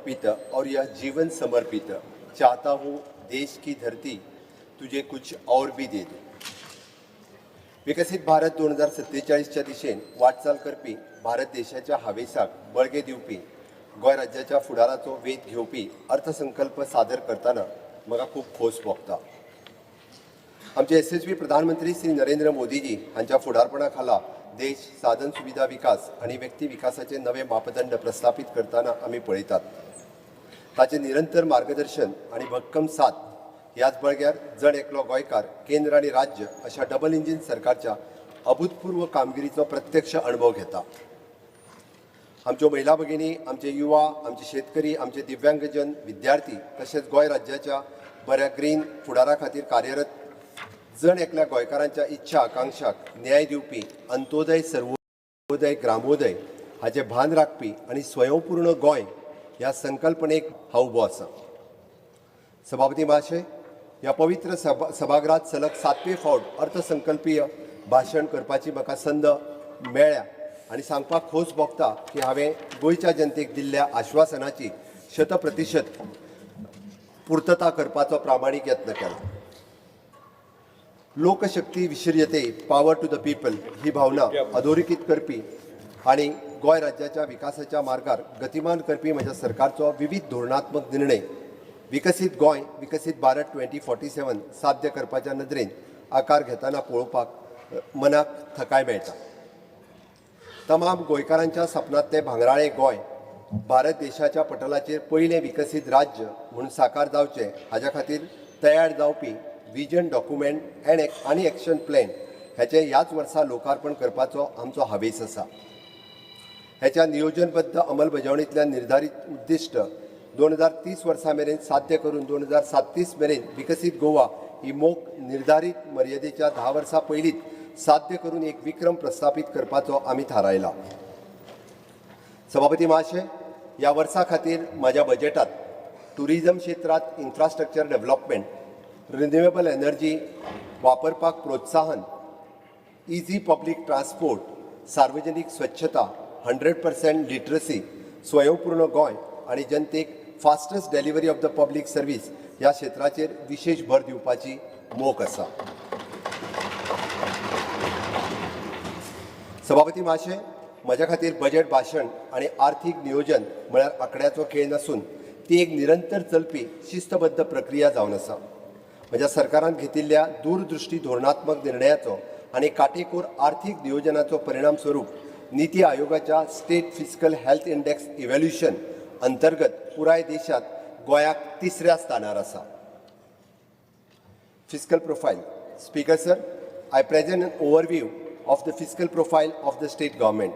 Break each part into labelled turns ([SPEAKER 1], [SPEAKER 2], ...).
[SPEAKER 1] अर्पित और यह जीवन समर्पित, चाहता हूँ देश की धरती तुझे कुछ और भी दे दूँ. विकसित भारत 2047च्या दिशेन वाटचाल करपी, भारत देशाच्या हावेसाक बळगें दिवपी, गोंय राज्याच्या फुडाराचो वेध घेवपी अर्थसंकल्प सादर करतना म्हाका खूब खोस भोगता. आमचे यशस्वी प्रधानमंत्री श्री नरेंद्र मोदीजी हांच्या फुडारपणा खाला देश साधन सुविधा विकास आनी व्यक्ती विकासाचे नवे मापदंड प्रस्थापित करतना आमी पळयतात. ताचें निरंतर मार्गदर्शन आनी भक्कम साथ ह्याच बळग्यार जण एकलो गोंयकार केंद्र आनी राज्य अशा डबल इंजीन सरकारच्या अभूतपूर्व कामगिरीचो प्रत्यक्ष अणभव घेता. आमच्यो महिला भगिनी, आमचे युवा, आमचे शेतकरी, आमचे दिव्यांगजन, विद्यार्थी तशेंच गोंय राज्याच्या बऱ्या ग्रीन फुडारा खातीर कार्यरत जण एकल्या गोंयकारांच्या इच्छा आकांक्षाक न्याय दिवपी, अंत्योदय, सर्वोदय, ग्रामोदय हाचें भान राखपी आनी स्वयंपूर्ण गोंय ह्या संकल्पनेक हांव उबो आसा. सभापती महाशय, ह्या पवित्र सभागृहात सलग सातवे फावट अर्थसंकल्पीय भाशण करपाची म्हाका संद मेळ्ळ्या आनी सांगपाक खोस भोगता की हांवें गोंयच्या जनतेक दिल्ल्या आश्वासनाची शतप्रतिशत पुर्तता करपाचो प्रामाणीक यत्न केला. लोकशक्ती विशीर्यते, पॉवर टू the people ही भावना अधोरेखित करपी आनी गोंय राज्याच्या विकासाच्या मार्गार गतिमान करपी म्हज्या सरकारचो विविध धोरणात्मक निर्णय विकसीत गोंय, विकसीत भारत 2047 साध्य करपाच्या नदरेन आकार घेतना पळोवपाक मनाक थकाय मेळटा. तमाम गोंयकारांच्या सपनांतलें भांगराळें गोंय भारत देशाच्या पटलाचेर पयलें विकसीत राज्य म्हूण साकार जावचें हाज्या खातीर तयार जावपी विजन डॉक्युमेंट अँड आनी एक्शन प्लॅन ह्याचें ह्याच वर्सा लोकार्पण करपाचो आमचो हावेस आसा. ह्याच्या नियोजनबद्ध अंमलबजावणींतल्यान निर्धारीत उद्दिश्ट 2030 वर्सा मेरेन साध्य करून 2037 मेरेन विकसीत गोवा ही मोख निर्धारीत मर्यादेच्या 10 वर्सां पयलींच साध्य करून एक विक्रम प्रस्थापित करपाचो आमी थारायला. सभापती महाशय, ह्या वर्सा खातीर म्हज्या बजेटात टुरिझम क्षेत्रांत इन्फ्रास्ट्रक्चर डेव्हलपमेंट, रिन्युएबल एनर्जी वापरपाक प्रोत्साहन, इझी पब्लीक ट्रान्सपोर्ट, सार्वजनीक स्वच्छता, 100% लिटरसी, स्वयंपूर्ण गोंय आनी जनतेक fastest delivery of the public service ह्या क्षेत्राचेर विशेश भर दिवपाची मोख आसा. सभापती महाशय, म्हज्या खातीर बजेट भाशण आनी आर्थीक नियोजन म्हळ्यार आंकड्याचो खेळ नासून ती एक निरंतर चलपी शिस्तबद्ध प्रक्रिया जावन आसा. म्हज्या सरकारान घेतिल्ल्या दूरदृश्टी धोरणात्मक निर्णयाचो आनी काटेकोर आर्थीक नियोजनाचो परिणाम स्वरूप नीती आयोगाच्या State Fiscal Health Index Evaluation अंतर्गत पुराय देशात गोंयाक तिसऱ्या स्थानार आसा. Fiscal profile. Speaker sir, I present an overview of the fiscal profile of the state government.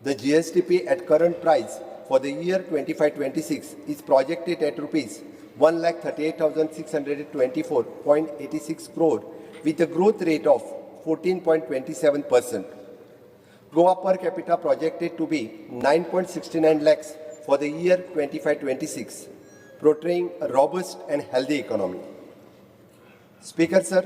[SPEAKER 1] The GSDP at current price for the year 25-26 is projected at rupees 1,38,624.86 crore with a growth rate of 14.27%. Goa per capita projected to be 9.69 lakhs for the year 25-26, portraying a robust and healthy economy. Speaker sir,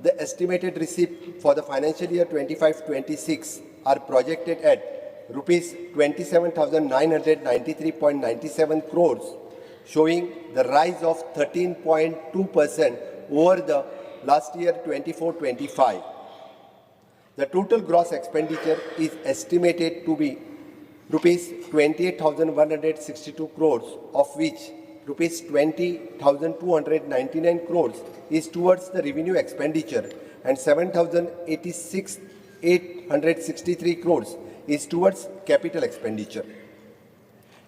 [SPEAKER 1] the estimated receipt for the financial year 25-26 are projected at rupees 27,993.97 crores, showing the rise of 13.2% over the last year 24-25. The total gross expenditure is estimated to be rupees 28,162 crores, of which rupees 20,299 crores is towards the revenue expenditure and 7,086,863 crores is towards capital expenditure.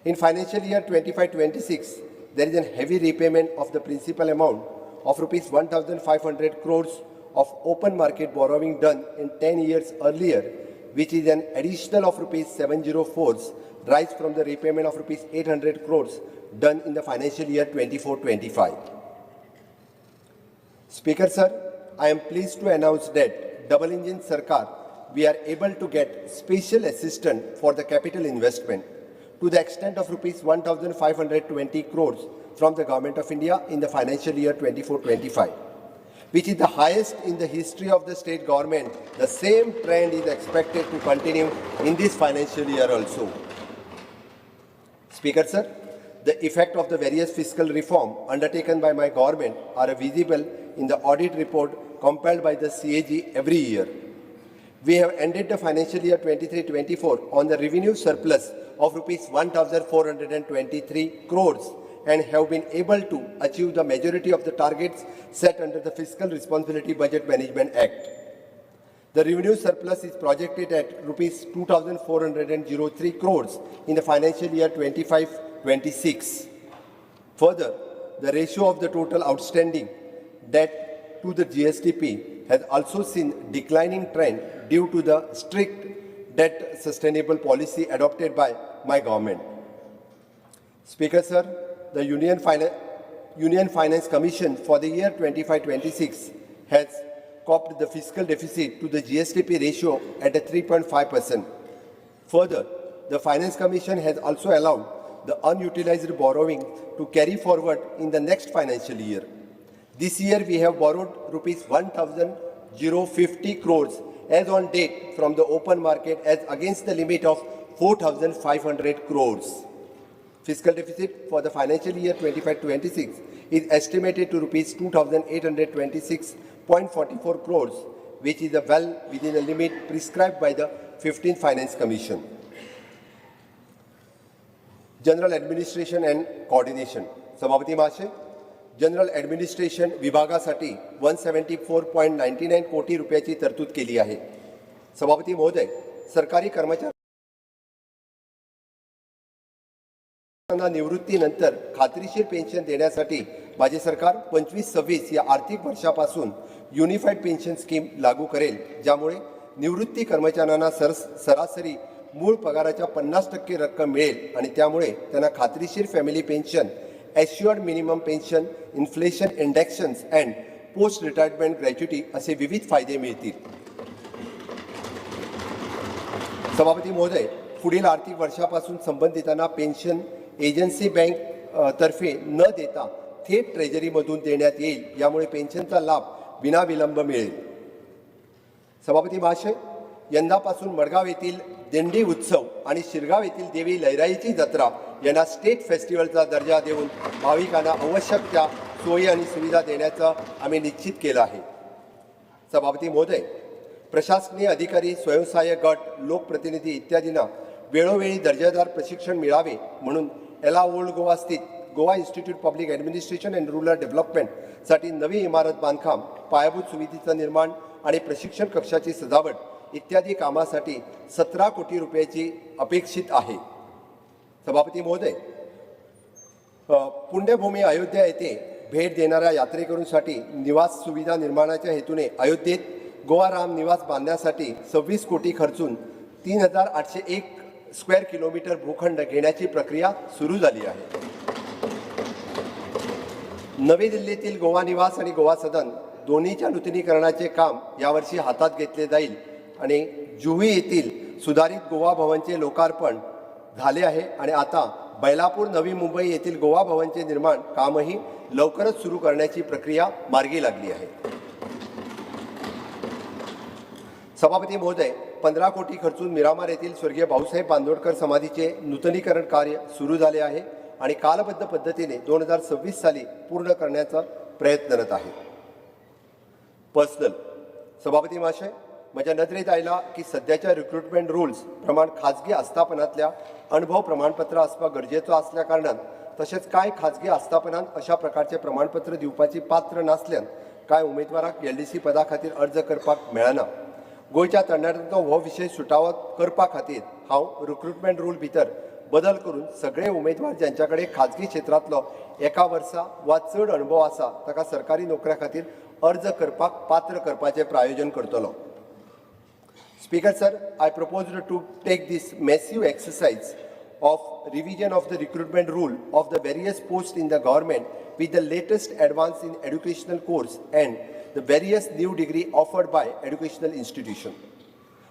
[SPEAKER 1] In financial year 25-26, there is a heavy repayment of the principal amount of rupees 1,500 crores of open market borrowing done in 10 years earlier, which is an additional of rupees 704 rise from the repayment of rupees 800 crores done in the financial year 24-25. Speaker sir, I am pleased to announce that double engine Sarkar, we are able to get special assistance for the capital investment to the extent of rupees 1,520 crores from the Government of India in the financial year 24-25, which is the highest in the history of the state government. The same trend is expected to continue in this financial year also. Speaker sir, The effect of the various fiscal reform undertaken by my government are visible in the audit report compiled by the CAG every year. We have ended the financial year 23-24 on the revenue surplus of rupees 1,423 crores and have been able to achieve the majority of the targets set under the Fiscal Responsibility Budget Management Act. The revenue surplus is projected at rupees 2,403 crores in the financial year 25-26. Further, the ratio of the total outstanding debt to the GSDP has also seen declining trend due to the strict debt sustainable policy adopted by my government. Speaker sir, the Union Finance Commission for the year 25-26 has copped the fiscal deficit to the GSDP ratio at a 3.5%. Further, the Finance Commission has also allowed the unutilized borrowing to carry forward in the next financial year. This year we have borrowed rupees 1,050 crores as on date from the open market as against the limit of 4,500 crores. Fiscal deficit for the financial year 25-26 is estimated to rupees 2,826.44 crores, which is well within the limit prescribed by the 15th Finance Commission. General Administration and Coordination. सभापती महाशय, general administration विभागासाठी 174.99 कोटी रुपयाची तरतूद केली आहे. सभापती महोदय, सरकारी कर्मचाऱ्यांना निवृत्तीनंतर खात्रीशीर पेन्शन देण्यासाठी माझे सरकार 25-26 या आर्थिक वर्षापासून युनिफाईड पेन्शन स्कीम लागू करेल, ज्यामुळे निवृत्ती कर्मचाऱ्यांना सरासरी मूळ पगाराच्या 50% रक्कम मिळेल आणि त्यामुळे त्यांना खात्रीशीर family pension, assured minimum pension, inflation indexations and post retirement gratuity असे विविध फायदे मिळतील. सभापती महोदय, पुढील आर्थिक वर्षापासून संबंधितांना पेन्शन एजन्सी बँक तर्फे न देता थेट ट्रेजरीमधून देण्यात येईल. यामुळे पेन्शनचा लाभ विनाविलंब मिळेल. सभापती महाशय, यंदापासून मडगाव येथील दिंडी उत्सव आणि शिरगाव येथील देवी लैराईची जत्रा यांना स्टेट फेस्टिवलचा दर्जा देऊन भाविकांना आवश्यक त्या सोयी आणि सुविधा देण्याचं आम्ही निश्चित केलं आहे. सभापती महोदय, प्रशासकीय अधिकारी, स्वयंसहाय्य गट, लोकप्रतिनिधी इत्यादींना वेळोवेळी दर्जेदार प्रशिक्षण मिळावे म्हणून एला ओल्ड गोवा स्थित Goa institute public administration and rural डेव्हलपमेंटसाठी नवी इमारत बांधकाम, पायाभूत सुविधेचं निर्माण आणि प्रशिक्षण कक्षाची सजावट इत्यादी कामासाठी 17 कोटी रुपयाची अपेक्षित आहे. सभापती महोदय, पुण्यभूमी अयोध्या येथे भेट देणाऱ्या यात्रेकरूंसाठी निवास सुविधा निर्माणाच्या हेतूने अयोध्येत गोवा राम निवास बांधण्यासाठी 26 कोटी खर्चून 3801 स्क्वेअर किलोमीटर भूखंड घेण्याची प्रक्रिया सुरू झाली आहे. नवी दिल्लीतील गोवा निवास आणि गोवा सदन दोन्हीच्या नूतनीकरणाचे काम यावर्षी हातात घेतले जाईल आणि जुहू येथील सुधारित गोवा भवनचे लोकार्पण झाले आहे आणि आता बैलापूर, नवी मुंबई येथील गोवा भवनचे निर्माण कामही लवकरच सुरू करण्याची प्रक्रिया मार्गी लागली आहे. सभापती महोदय, 15 कोटी खर्चून मिरामार येथील स्वर्गीय भाऊसाहेब बांदोडकर समाधीचे नूतनीकरण कार्य सुरू झाले आहे आणि कालबद्ध पद्धतीने 2026 साली पूर्ण करण्याचा प्रयत्नरत आहे. पर्सनल. सभापती महाशय, म्हज्या नदरेत आयला की सद्याच्या रिक्रुटमेंट रुल्स प्रमाण खाजगी आस्थापनांतल्या अणभव प्रमाणपत्र आसपाक गरजेचो आसल्या कारणान, तशेंच कांय खाजगी आस्थापनांत अशा प्रकारचे प्रमाणपत्र दिवपाची पात्र नासल्यान कांय उमेदवाराक एलडीसी पदा खातीर अर्ज करपाक मेळना. गोंयच्या तरणाट्यांचो हो विशय सुटावो करपा खातीर हांव रिक्रुटमेंट रूल भितर बदल करून सगळे उमेदवार ज्यांच्या कडेन खाजगी क्षेत्रांतलो एका वर्सा वा चड अणभव आसा ताका सरकारी नोकऱ्या खातीर अर्ज करपाक पात्र करपाचें प्रायोजन करतलो. Speaker sir, I propose to take this massive exercise of revision of the recruitment rule of the various posts in the government with the latest advance in educational course and the various new degree offered by educational institution.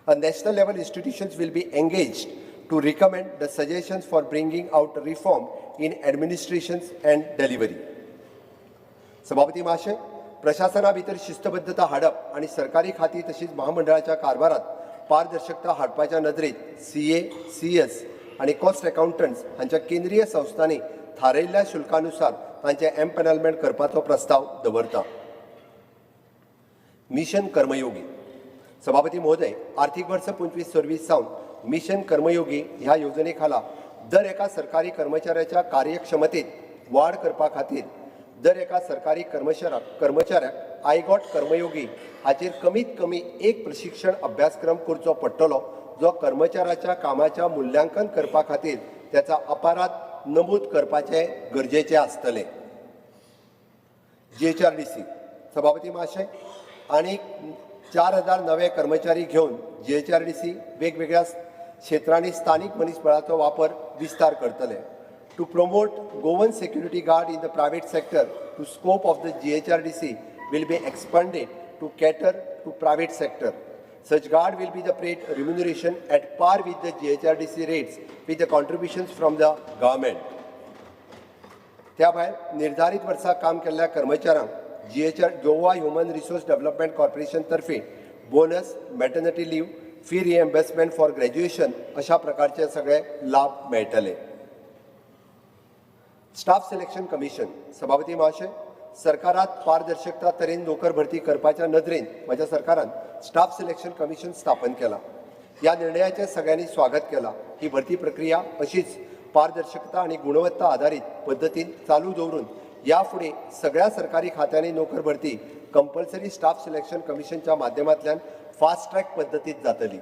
[SPEAKER 1] A national level institutions will be engaged to recommend the suggestions for bringing out reform in administrations and delivery. सभापती महाशय, प्रशासना भितर शिस्तबद्धता हाडप आणि सरकारी खाती तशीच महामंडळाच्या कारभारात पारदर्शकता हाडपाच्या नदरेत सीए, सीएस आणि कॉस्ट अकाउंटंट्स हांच्या केंद्रीय संस्थांनी थारयल्ल्या शुल्कानुसार तांचे एम्पॅनलमेंट करपाचो प्रस्ताव दवरता. मिशन कर्मयोगी. सभापती महोदय, आर्थिक वर्स 25-26 सावन मिशन कर्मयोगी ह्या येवजणे खाला दर एका सरकारी कर्मचाऱ्याच्या कार्यक्षमतेत वाड करपा खातीर दर एका सरकारी कर्मचाऱ्याक आयगॉट कर्मयोगी हाचेर कमीत कमी एक प्रशिक्षण अभ्यासक्रम करचो पडटलो, जो कर्मचाऱ्याच्या कामाच्या मुल्यांकन करपा खातीर त्याचा अपारात नमूद करपाचे गरजेचे आसतले. जीएचआरडीसी. सभापती महाशय, आनी 4000 नवे कर्मचारी घेवन जीएचआरडीसी वेगवेगळ्या क्षेत्रांनी स्थानीक मनीसबळाचो वापर विस्तार करतले. To promote Goan security guard in the private sector, to scope of the GHRDC will be expanded to cater to private sector. Such guard will be the paid remuneration at par with the GHRDC rates with the contributions from the government. त्या भायर निर्धारीत वर्सा काम केल्ल्या कर्मचाऱ्यांक GHR Goa Human Resource Development Corporation तर्फे bonus, maternity leave, fee reimbursement for graduation अशा प्रकारचे सगळे लाभ मेळटले. Staff selection commission. सभापती महाशय, सरकारात पारदर्शकता तरेन नोकर भरती करपाच्या नदरेन म्हज्या सरकारान स्टाफ सिलेक्शन कमिशन स्थापन केला. ह्या निर्णयाचें सगळ्यांनी स्वागत केलां. ही भरती प्रक्रिया अशीच पारदर्शकता आनी गुणवत्ता आधारीत पद्दतीन चालू दवरून ह्या फुडें सगळ्या सरकारी खात्यांनी नोकर भरती कंपल्सरी स्टाफ सिलेक्शन कमिशनच्या माध्यमांतल्यान फास्ट ट्रॅक पद्दतीत जातली.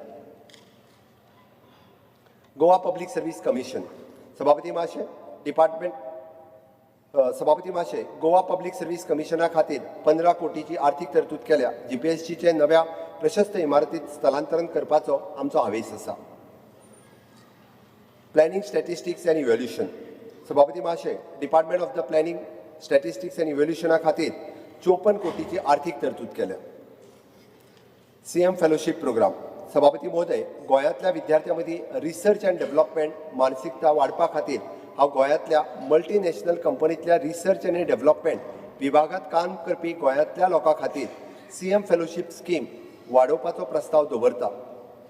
[SPEAKER 1] Goa public service commission. सभापती महाशय, डिपार्टमेंट सभापती महाशय, गोवा पब्लीक सर्वीस कमिशना खातीर 15 कोटीची आर्थिक तरतूद केल्या. जीपीएससीचे नव्या प्रशस्त इमारतीत स्थलांतरण करपाचो आमचो हावेस आसा. प्लॅनिंग, स्टॅटिस्टिक्स आनी इव्हॅल्युशन. सभापती महाशय, Department of the Planning, Statistics and इव्हॅल्युशना खातीर 54 कोटीची आर्थिक तरतूद केल्या. CM fellowship programme. सभापती महोदय, गोंयांतल्या विद्यार्थ्यां मदीं रिसर्च अँड डेव्हलपमेंट मानसिकता वाडपा खातीर हांव गोंयांतल्या मल्टीनॅशनल कंपनींतल्या रिसर्च आनी डेव्हलपमेंट विभागांत काम करपी गोंयांतल्या लोकां खातीर सीएम फेलोशीप स्कीम वाडोवपाचो प्रस्ताव दवरता.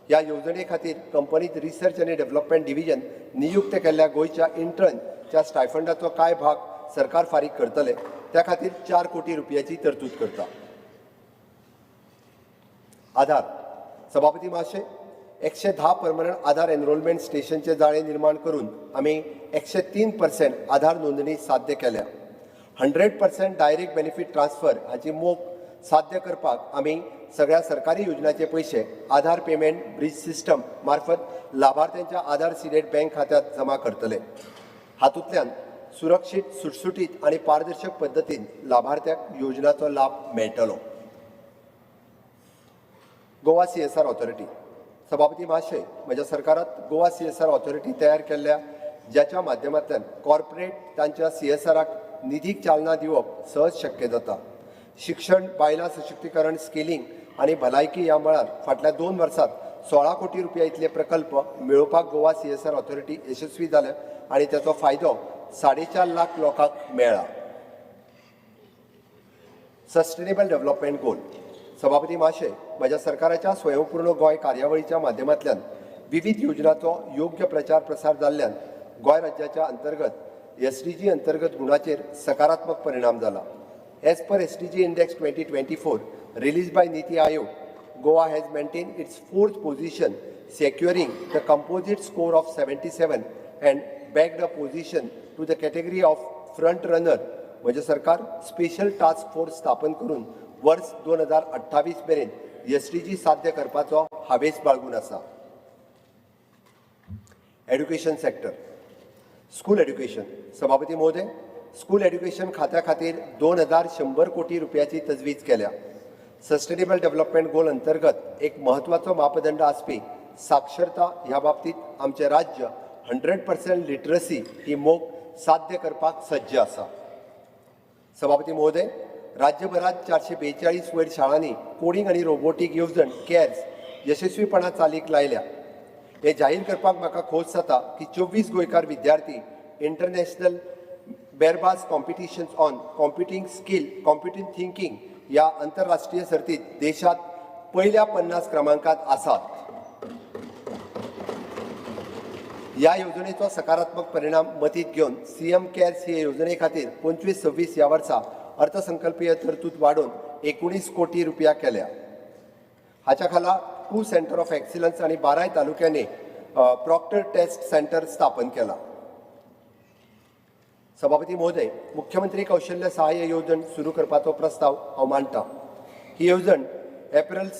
[SPEAKER 1] ह्या येवजणे खातीर कंपनीत रिसर्च आनी डेव्हलपमेंट डिव्हिजन नियुक्त केल्ल्या गोंयच्या इंटर्नच्या स्टायफंडाचो कांय भाग सरकार फारीक करतले. त्या खातीर 4 कोटी रुपयाची तरतूद करता. आधार. सभापती महाशय, 110 परमनंट आधार एनरोलमेंट स्टेशनचे जाळे निर्माण करून आमी 103% आधार नोंदणी साध्य केल्या. 100% डायरेक्ट बेनिफीट ट्रान्सफर हाची मोख साध्य करपाक आमी सगळ्या सरकारी योजनाचे पयशे आधार पेमेंट ब्रिज सिस्टम मार्फत लाभार्थ्यांच्या आधार सिडेड बँक खात्यात जमा करतले. हातूंतल्यान सुरक्षीत, सुटसुटीत आनी पारदर्शक पद्दतीन लाभार्थ्याक योजनाचो लाभ मेळटलो. Goa CSR authority. सभापती महाशय, म्हज्या सरकारात गोवा सीएसआर ऑथॉरिटी तयार केल्ल्या, ज्याच्या माध्यमांतल्यान कॉर्पोरेट तांच्या सीएसआराक निधीक चालना दिवप सहज शक्य जाता. शिक्षण, बायलां सशक्तीकरण, स्किलिंग आनी भलायकी ह्या मळार फाटल्या 2 वर्सात 16 कोटी रुपया इतले प्रकल्प मेळोवपाक गोवा सीएसआर ऑथॉरिटी यशस्वी जाल्या आनी ताचो फायदो 4.5 लाख लोकांक मेळ्ळा. Sustainable development goal. सभापती महाशय, म्हज्या सरकाराच्या स्वयंपूर्ण गोंय कार्यावळीच्या माध्यमांतल्यान विविध योजनाचो योग्य प्रचार प्रसार जाल्ल्यान गोंय राज्याच्या अंतर्गत एसडीजी अंतर्गत गुणाचेर सकारात्मक परिणाम जाला. As per SDG Index 2024 release by NITI Aayog, Goa has maintained its fourth position, securing the composite score of 77 and bagged a position to the category of front runner. म्हजें सरकार स्पेशल टास्क फोर्स स्थापन करून वर्स 2028 मेरेन SDG साध्य करपाचो हावेस बाळगून आसा. Education sector. School education. सभापती महोदय, स्कूल एड्युकेशन खात्या खातीर 2100 कोटी रुपयाची तजवीज केल्या. सस्टेनेबल डेव्हलपमेंट गोल अंतर्गत एक म्हत्वाचो मापदंड आसपी साक्षरता ह्या बाबतीत आमचें राज्य 100% लिटरसी ही मोख साध्य करपाक सज्ज आसा. सभापती महोदय, राज्यभरात 442 वयर शाळांनी कोडिंग आनी रोबोटीक येवजण कॅर्स यशस्वीपणान चालीक लायल्या. हें जाहीर करपाक म्हाका खोस जाता की 24 गोंयकार विद्यार्थी International Barabas Competitions on Computing Skill, Computing Thinking ह्या आंतरराष्ट्रीय सर्तीत देशात पयल्या 50 क्रमांकात आसात. ह्या येवजणेचो सकारात्मक परिणाम मतींत घेवन सीएम केअर्स हे येवजणे खातीर 25-26 ह्या वर्सा अर्थसंकल्पीय तरतूद वाडोवन 19 कोटी रुपया केल्या. हाच्या खाला 2 सेंटर ऑफ एक्सिलन्स आनी 12 तालुक्यांनी प्रॉक्टर टेस्ट सेंटर स्थापन केला. सभापती महोदय, मुख्यमंत्री कौशल्य सहाय्य येवजण सुरू करपाचो प्रस्ताव हांव मांडटा. ही येवजण apparels,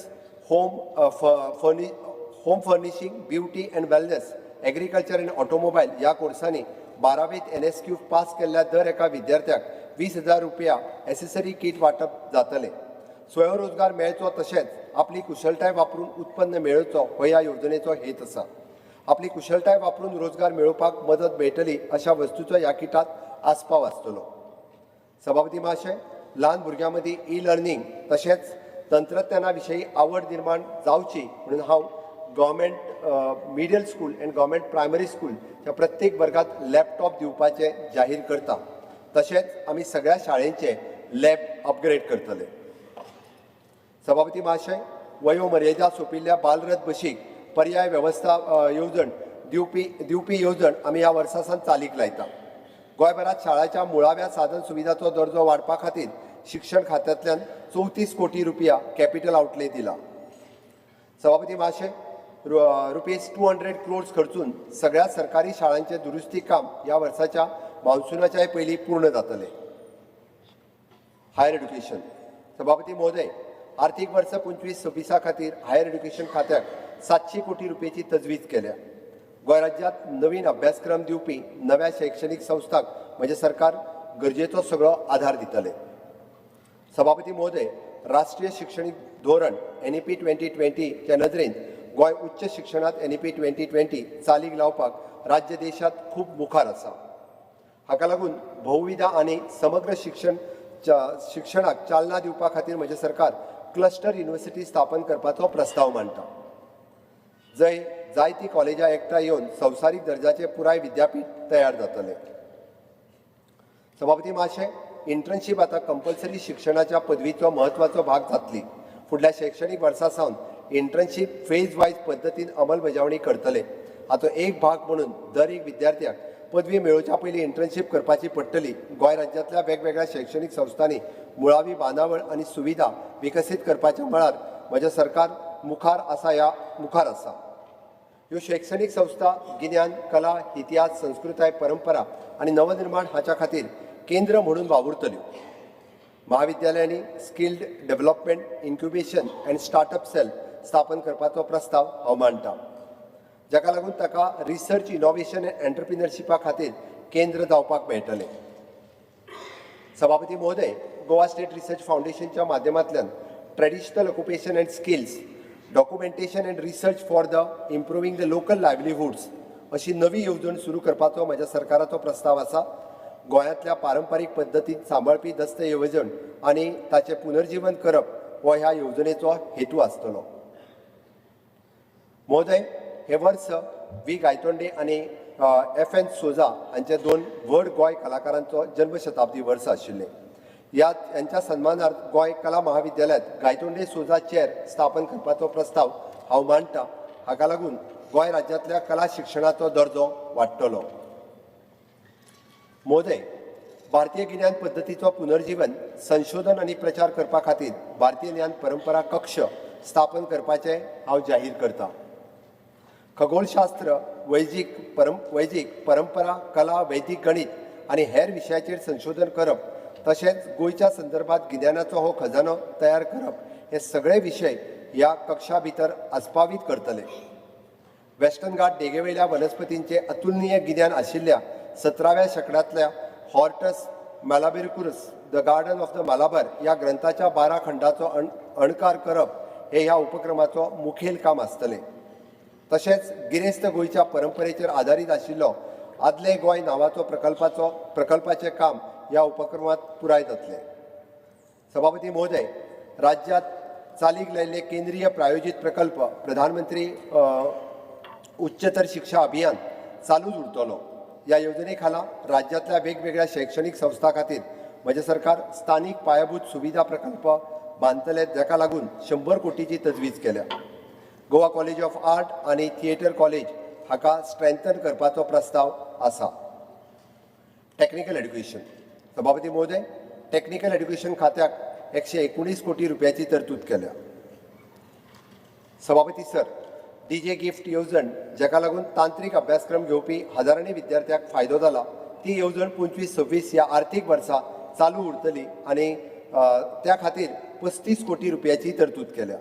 [SPEAKER 1] home furnishing, beauty and wellness, agriculture and automobile ह्या कोर्सांनी 12वेंत एनएसक्यू पास केल्ल्या दर एका विद्यार्थ्याक 20,000 रुपया एसेसरी कीट वांटप जातलें. स्वयंरोजगार मेळचो तशेंच आपली कुशळटाय वापरून उत्पन्न मेळोवचो हो ह्या येवजणेचो हेत आसा. आपली कुशळटाय वापरून रोजगार मेळोवपाक मदत मेळटली अशा वस्तूचो ह्या किटांत आस्पाव आसतलो. सभापती महाशय, ल्हान भुरग्यां मदीं ई लर्नींग तशेंच तंत्रज्ञाना विशयी आवड निर्माण जावची म्हणून हांव government middle school and government primary school ह्या प्रत्येक वर्गात लॅपटॉप दिवपाचें जाहीर करता. तशेंच आमी सगळ्या शाळेंचे लॅब अपग्रेड करतले. सभापती महाशय, वयोमर्यादा सोंपिल्ल्या बालरथ बशीक पर्याय वेवस्था येवजण दिवपी येवजण आमी ह्या वर्सा सावन चालीक लायता. गोंयभरांत शाळांच्या मुळाव्या साधन सुविधाचो दर्जो वाडपा खातीर शिक्षण खात्यांतल्यान 34 कोटी रुपया कॅपिटल आउटले दिला. सभापती महाशय, ₹200 क्रोर्स खर्चून सगळ्या सरकारी शाळांचें दुरुस्ती काम ह्या वर्साच्या मान्सुनाच्याय पयलीं पूर्ण जातलें. Higher education. सभापती महोदय, आर्थीक वर्स 25-26 खातीर हायर एड्युकेशन खात्याक 700 कोटी रुपयेची तजवीज केल्या. गोंय राज्यांत नवीन अभ्यासक्रम दिवपी नव्या शैक्षणीक संस्थांक म्हजें सरकार गरजेचो सगळो आधार दितले. सभापती महोदय, राष्ट्रीय शिक्षणीक धोरण एनईपी 2020च्या नदरेन गोंय उच्च शिक्षणांत एनईपी 2020 चालीक लावपाक राज्य देशांत खूब मुखार आसा. हाका लागून बहुविधा आनी समग्र शिक्षणाक चालना दिवपा खातीर म्हजें सरकार क्लस्टर युनिव्हर्सिटी स्थापन करपाचो प्रस्ताव मांडटा, जंय जायतीं कॉलेजां एकठांय येवन संवसारीक दर्जाचें पुराय विद्यापीठ तयार जातलें. सभापती महाशय, इंटर्नशीप आतां कंपल्सरी शिक्षणाच्या पदवीचो म्हत्वाचो भाग जातली. फुडल्या शैक्षणीक वर्सा सावन इंटर्नशीप फेज वायज पद्दतीन अंमलबजावणी करतले. हाचो एक भाग म्हणून दर एक विद्यार्थ्याक पदवी मेळोवच्या पयलीं इंटर्नशीप करपाची पडटली. गोंय राज्यांतल्या वेगवेगळ्या शैक्षणीक संस्थांनी मुळावी बांदावळ आनी सुविधा विकसीत करपाच्या मळार म्हजें सरकार मुखार आसा. ह्यो शैक्षणीक संस्था गिन्यान, कला, इतिहास, संस्कृताय, परंपरा आनी नवनिर्माण हाच्या खातीर केंद्र म्हणून वावुरतल्यो. महाविद्यालयांनी skilled development, incubation and startup cell स्थापन करपाचो प्रस्ताव हांव मांडटा, जाका लागून ताका रिसर्च, इनोव्हेशन एंड एंटरप्रिनरशिपा खातीर केंद्र जावपाक मेळटलें. सभापती महोदय, गोवा स्टेट रिसर्च फावंडेशनच्या माध्यमांतल्यान traditional occupation and skills documentation and research for the improving the local livelihoods अशी नवी येवजण सुरू करपाचो म्हज्या सरकाराचो प्रस्ताव आसा. गोंयांतल्या पारंपारीक पद्दतीन सांबाळपी दस्तऐवजण आनी ताचें पुनर्जीवन करप हो ह्या येवजणेचो हेतू आसतलो. महोदय, हे वर्स व्ही गायतोंडे आनी एफ एन सोजा हांचे दोन व्हड गोंय कलाकारांचो जन्मशताब्दी वर्स आशिल्लें. ह्या यांच्या सन्मानार्थ गोंय कला महाविद्यालयांत गायतोंडे सोजा चेअर स्थापन करपाचो प्रस्ताव हांव मांडटा. हाका लागून गोंय राज्यांतल्या कला शिक्षणाचो दर्जो वाडटलो. महोदय, भारतीय गिन्यान पद्दतीचो पुनर्जीवन, संशोधन आनी प्रचार करपा खातीर भारतीय ज्ञान परंपरा कक्ष स्थापन करपाचें हांव जाहीर करता. खगोलशास्त्र, वैजीक परंपरा, कला, वैदीक गणित आनी हेर विशयाचेर संशोधन करप तशेंच गोंयच्या संदर्भात गिन्यानाचो हो खजानो तयार करप हे सगळे विशय ह्या कक्षा भितर आस्पावीत करतले. वेस्टर्न घाट देगेवयल्या वनस्पतींचे अतुलनीय गिन्यान आशिल्ल्या 17व्या शेंकड्यांतल्या Hortus Malabaricus, the garden of the Malabar ह्या ग्रंथाच्या 12 खंडाचो अणकार करप हे ह्या उपक्रमाचो मुखेल काम आसतलें. तशेंच गिरेस्त गोंयच्या परंपरेचेर आदारीत आशिल्लो आदले गोंय नांवाचो प्रकल्पाचें काम ह्या उपक्रमांत पुराय जातलें. सभापती महोदय, राज्यांत चालीक लायिल्ले केंद्रीय प्रायोजीत प्रकल्प प्रधानमंत्री उच्चतर शिक्षा अभियान चालूच उरतलो. ह्या येवजणे खाला राज्यांतल्या वेगवेगळ्या शैक्षणीक संस्थां खातीर म्हजें सरकार स्थानीक पायाभूत सुविधा प्रकल्प बांदतले, जाका लागून 100 कोटीची तजवीज केल्या. गोवा कॉलेज ऑफ आर्ट आनी थिएटर कॉलेज हाका स्ट्रेंथन करपाचो प्रस्ताव आसा. Technical education. सभापती महोदय, टॅक्निकल एड्युकेशन खात्याक 119 कोटी रुपयाची तरतूद केल्या. सभापती सर, डीजे गिफ्ट येवजण, जाका लागून तांत्रीक अभ्यासक्रम घेवपी हजारांनी विद्यार्थ्यांक फायदो जाला, ती येवजण 25-26 ह्या आर्थीक वर्सा चालू उरतली आनी त्या खातीर 35 कोटी रुपयाची तरतूद केल्या.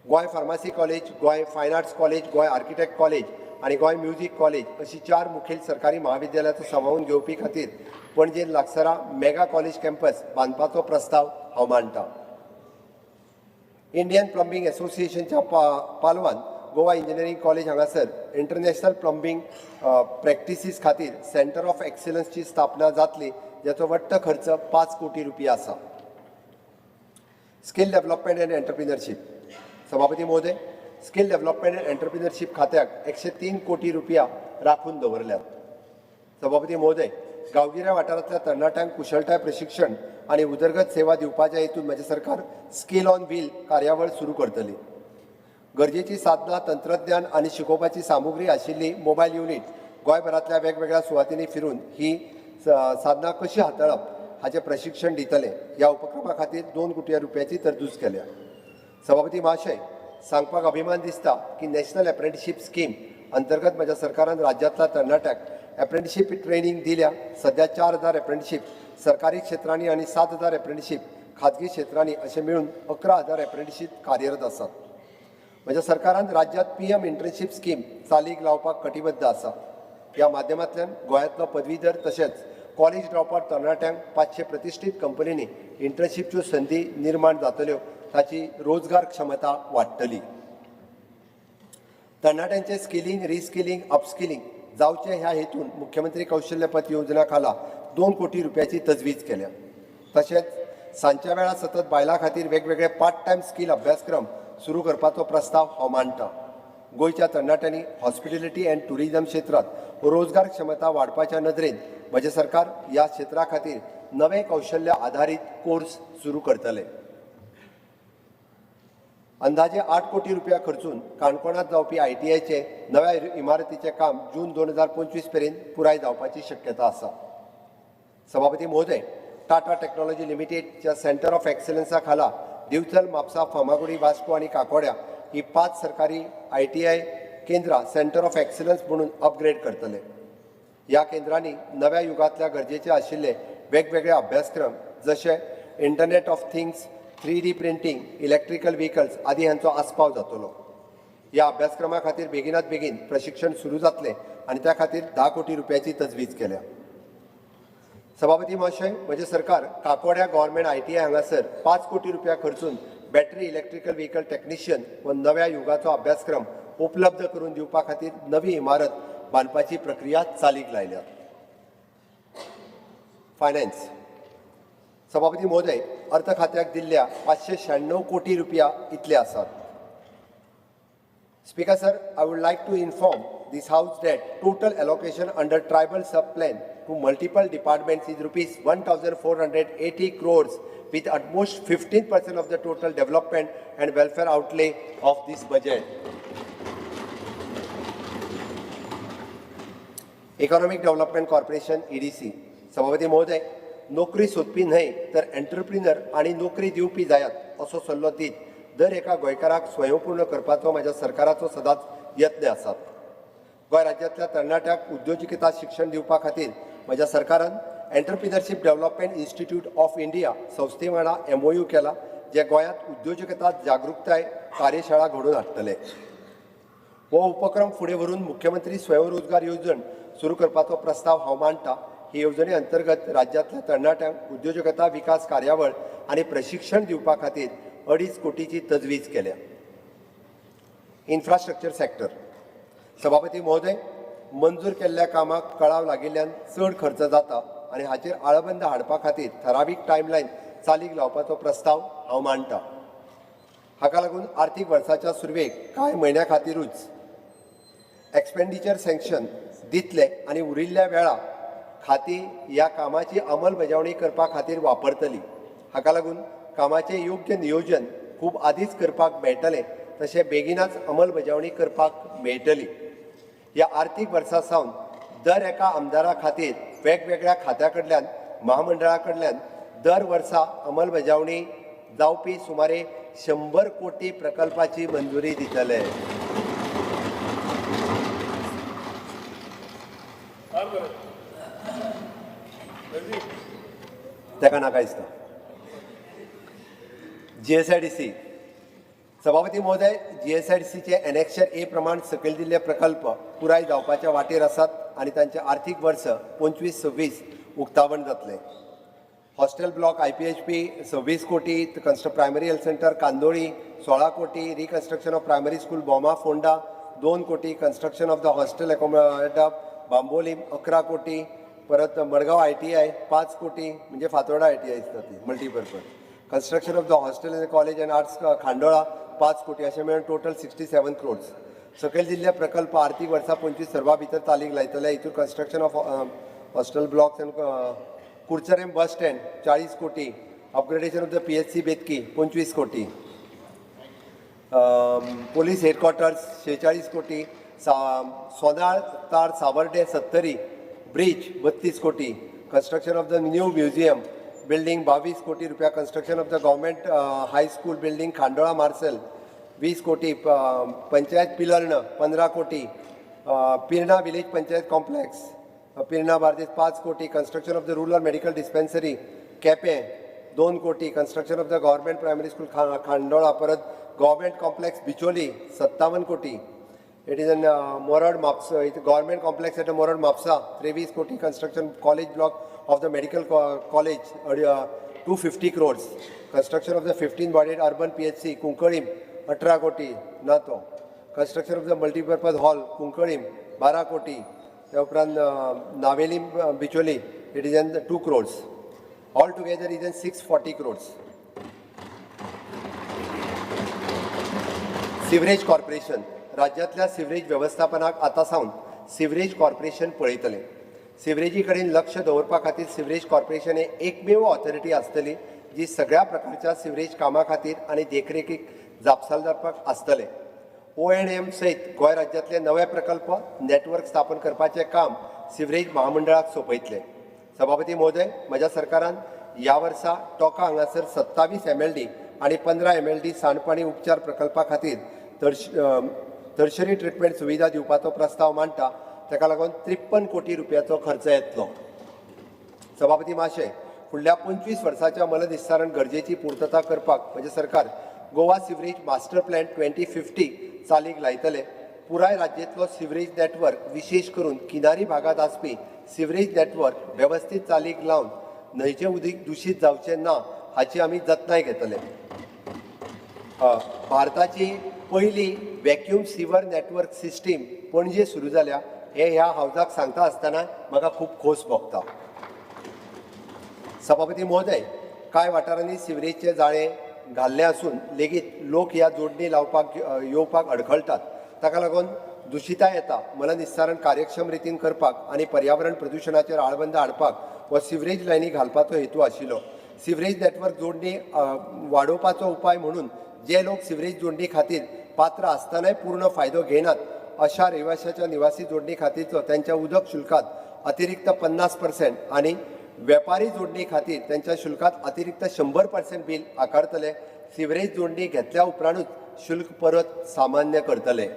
[SPEAKER 1] Goem pharmacy college, Goem fine arts college, Goem architect college आनी गोंय म्युझीक कॉलेज अशी चार मुखेल सरकारी महाविद्यालयाचो सामावून घेवपी खातीर पणजेन लागसरा मेगा कॉलेज कॅम्पस बांदपाचो प्रस्ताव हांव मांडटा. इंडियन प्लंबिंग एसोसिएशनच्या पालवान गोवा इंजिनियरींग कॉलेज हांगासर इंटरनॅशनल प्लंबिंग प्रॅक्टिसीस खातीर सेंटर ऑफ एक्सिलन्सची स्थापना जातली, जाचो वट्ट खर्च 5 कोटी रुपया आसा. Skill development and entrepreneurship. सभापती महोदय, स्कील डेव्हलपमेंट अँड एंटरप्रिनरशीप खात्याक 103 कोटी रुपया राखून दवरल्यात. सभापती महोदय, गांवगिऱ्या वाठारांतल्या तरणाट्यांक कुशळटाय प्रशिक्षण आनी उदरगत सेवा दिवपाच्या हेतून म्हजें सरकार स्कील ऑन व्हील कार्यावळ सुरू करतली. गरजेची साधनां, तंत्रज्ञान आनी शिकोवपाची सामुग्री आशिल्ली मोबायल युनीट गोंयभरांतल्या वेगवेगळ्या सुवातींनी फिरून ही साधनां कशी हाताळप हाचें प्रशिक्षण दितले. ह्या उपक्रमा खातीर 2 कोटी रुपयाची तरतूद केल्या. सभापती महाशय, सांगपाक अभिमान दिसता की नॅशनल एप्रेंटिशीप स्कीम अंतर्गत म्हज्या सरकारान राज्यांतल्या तरणाट्यांक एप्रेंटिशीप ट्रेनींग दिल्या. सध्या 4000 एप्रेंटिशीप सरकारी क्षेत्रांनी आनी 7000 एप्रेंटिशीप खाजगी क्षेत्रांनी अशें मेळून 11,000 एप्रेंटिशीप कार्यरत आसात. म्हज्या सरकारान राज्यांत पीएम इंटर्नशीप स्कीम चालीक लावपाक कटिबद्ध आसा. ह्या माध्यमांतल्यान गोंयांतलो पदवीधर तशेंच कॉलेज ड्रॉपआउट तरणाट्यांक 500 प्रतिश्ठीत कंपनींनी इंटर्नशीपच्यो संदी निर्माण जातल्यो, ताची रोजगार क्षमता वाडटली. तरणाट्यांचे स्किलिंग, रिस्किलिंग, अपस्किलिंग जावचें ह्या हेतून मुख्यमंत्री कौशल्य पथ योजना खाला 2 कोटी रुपयाची तजवीज केल्या. तशेंच सांजच्या वेळार सतत बायलां खातीर वेगवेगळे पार्ट टायम स्कील अभ्यासक्रम सुरू करपाचो प्रस्ताव हांव मांडटा. गोंयच्या तरणाट्यांनी हॉस्पिटॅलिटी अँड टुरिझम क्षेत्रांत रोजगार क्षमता वाडपाच्या नदरेन म्हजें सरकार ह्या क्षेत्रा खातीर नवे कौशल्य आधारीत कोर्स सुरू करतले. अंदाजे 8 कोटी रुपया खर्चून काणकोणांत जावपी आयटीआयचे नव्या इमारतीचें काम जून 2025 मेरेन पुराय जावपाची शक्यता आसा. सभापती महोदय, टाटा टेक्नॉलॉजी लिमिटेडच्या सेंटर ऑफ एक्सलन्सा खाला दिवचल, म्हापसा, फार्मागुडी, वास्को आनी काकोड्या ही पांच सरकारी आयटीआय केंद्रां सेंटर ऑफ एक्सलन्स म्हणून अपग्रेड करतले. ह्या केंद्रांनी नव्या युगांतल्या गरजेचे आशिल्ले वेगवेगळे अभ्यासक्रम जशे Internet of Things, 3D printing, electrical vehicles आदी हांचो आस्पाव जातलो. ह्या अभ्यासक्रमा खातीर बेगिनात बेगीन प्रशिक्षण सुरू जातलें आनी त्या खातीर 10 कोटी रुपयाची तजवीज केल्या. सभापती महाशय, म्हजें सरकार काकोड्या गव्हर्मेंट आयटीआय हांगासर 5 कोटी रुपया खर्चून बॅटरी इलेक्ट्रिकल व्हेकल टेक्निशियन व नव्या युगाचो अभ्यासक्रम उपलब्ध करून दिवपा खातीर नवी इमारत बांदपाची प्रक्रिया चालीक लायल्या. फायनान्स. सभापती महोदय, अर्थ खात्याक दिल्ल्या 596 कोटी रुपया इतले आसात. Speaker sir, I would like to inform this house that total allocation under tribal sub-plan to multiple departments is rupees 1,480 crores, with almost 15% of the total development and welfare outlay of this budget. Economic development corporation, EDC. सभापती महोदय, नोकरी सोदपी न्हय तर entrepreneur आनी नोकरी दिवपी जायात असो सल्लो दीत दर एका गोंयकाराक स्वयंपूर्ण करपाचो म्हज्या सरकाराचो सदांच यत्न आसात. गोंय राज्यांतल्या तरणाट्यांक उद्योजकता शिक्षण दिवपा खातीर म्हज्या सरकारान entrepreneurship development institute of India संस्थे वांगडा एमओयू केला, जे गोंयांत उद्योजकता जागृताय कार्यशाळा घडोवन हाडटले. हो उपक्रम फुडें व्हरून मुख्यमंत्री स्वयंरोजगार येवजण सुरू करपाचो प्रस्ताव हांव मांडटा. ही येवजणे अंतर्गत राज्यांतल्या तरणाट्यांक उद्योजकता विकास कार्यावळ आनी प्रशिक्षण दिवपा खातीर 2.5 कोटीची तजवीज केल्या. Infrastructure sector. सभापती महोदय, मंजूर केल्ल्या कामाक कळाव लागिल्ल्यान चड खर्च जाता आनी हाचेर आळबंद हाडपा खातीर थरावीक टायमलायन चालीक लावपाचो प्रस्ताव हांव मांडटा. हाका लागून आर्थीक वर्साच्या सुरवेक कांय म्हयन्या खातीरूच एक्सपेंडिचर सँक्शन दितले आनी उरिल्ल्या वेळा खातीं ह्या कामाची अंमलबजावणी करपा खातीर वापरतली. हाका लागून कामाचें योग्य नियोजन खूब आदींच करपाक मेळटलें, तशें बेगिनाच अंमलबजावणी करपाक मेळटली. ह्या आर्थीक वर्सा सावन दर एका आमदारा खातीर वेगवेगळ्या खात्या कडल्यान, महामंडळा कडल्यान दर वर्सा अंमलबजावणी जावपी सुमारे 100 कोटी प्रकल्पाची मंजुरी दितले. ताका नाका दिसता. जीएसआयडीसी. सभापती महोदय, जीएसआयडीसीचे एनेक्शर ए प्रमाण सकयल दिल्ले प्रकल्प पुराय जावपाच्या वाटेर आसात आनी तांचे आर्थीक वर्स 25-26 उक्तावण जातलें. हॉस्टेल ब्लॉक IPHP 26 कोटी, प्रायमरी हेल्थ सेंटर कांदोळी 16 कोटी, reconstruction of primary school Bhoma Ponda 2 कोटी, construction of the hostel accommodation Bambolim 11 कोटी, परत मडगांव ITI 5 कोटी, म्हणजे फातोर्डा ITI दिसता ती multipurpose, construction of the hostel and college and arts Khandola 5 कोटी, अशें मेळून टोटल 67 क्रोड्स. सकयल दिल्ले प्रकल्प आर्थीक वर्सा 25 सर्वा भितर चालीक लायतले. हितूर construction of hostel blocks and Curchorem bus stand 40 कोटी, upgradation of the PHC Betki 25 कोटी, पोलीस हेडक्वॉर्टर्स 46 कोटी, सोनाळ तार सावर्डे सत्तरी ब्रिज 32 कोटी, construction of the new museum building 22 कोटी रुपया, construction of the government high school building Khandola Marcel 20 कोटी, पंचायत पिलर्ण 15 कोटी, पिर्णा विलेज पंचायत कॉम्प्लेक्स पिर्णा बार्देस 5 कोटी, construction of the rural medical dispensary Quepem 2 कोटी, construction of the government primary school Khandola, परत government complex Bicholim 57 कोटी, it is an Morad Mapusa, government complex at Morad Mapusa 23 कोटी, construction college block of the medical college 250 crores, construction of the 15 bedded urban PHC Cuncolim 18 कोटी ना तो, construction of the multipurpose hall Cuncolim 12 कोटी, त्या उपरांत Navelim Bicholim it is an 2 crores, all together is an 640 crores. Sewerage corporation. राज्यांतल्या sewerage व्यवस्थापनाक आतां सावन sewerage corporation पळयतलें. सिवरेजी कडेन लक्ष दवरपा खातीर सिवरेज कॉर्पोरेशन हे एकमेव ऑथॉरिटी आसतली जी सगळ्या प्रकारच्या सिवरेज कामां खातीर आनी देखरेखीक जापसालदारपाक आसतले. O&M सयत गोंय राज्यांतले नवे प्रकल्प नेटवर्क स्थापन करपाचें काम सिवरेज महामंडळाक सोंपयतले. सभापती महोदय, म्हज्या सरकारान ह्या वर्सा टोका हांगासर 27 MLD आनी 15 MLD सांडपाणी उपचार प्रकल्पा खातीर टर्शरी ट्रिटमेंट सुविधा दिवपाचो प्रस्ताव मांडटा. ताका लागून 53 कोटी रुपयाचो खर्च येतलो. सभापती महाशय, फुडल्या 25 वर्साच्या मलनिस्सारण गरजेची पूर्तता करपाक म्हजें सरकार गोवा सिवरेज मास्टर प्लॅन 2050 चालीक लायतले. पुराय राज्यांतलो सिवरेज नेटवर्क, विशेश करून किनारी भागांत आसपी सिवरेज नेटवर्क वेवस्थीत चालीक लावन न्हंयचें उदीक दुशीत जावचें ना हाची आमी जतनाय घेतले. भारताची पयली vacuum sewer network system Panaji सुरू जाल्या हे ह्या हावजाक सांगता आसतना म्हाका खूब खोस भोगता. सभापती महोदय, कांय वाठारांनी सिवरेजचे जाळें घाल्लें आसून लेगीत लोक ह्या जोडणी लावपाक येवपाक अडखळटात. ताका लागून दुशिताय येता. मलनिस्सारण कार्यक्षम रितीन करपाक आनी पर्यावरण प्रदुशणाचेर आळबंद हाडपाक हो सिवरेज लायनी घालपाचो हेतू आशिल्लो. सिवरेज नेटवर्क जोडणी वाडोवपाचो उपाय म्हणून जे लोक सिवरेज जोडणी खातीर पात्र आसतनाय पूर्ण फायदो घेनात अशा रहिवाशाच्या निवासी जोडणी खातीरचो त्यांच्या उदक शुल्कात अतिरिक्त 50% आनी वेपारी जोडणी खातीर त्यांच्या शुल्कात अतिरिक्त 100% बील आकारतले. सिवरेज जोडणी घेतल्या उपरांतूच शुल्क परत सामान्य करतले.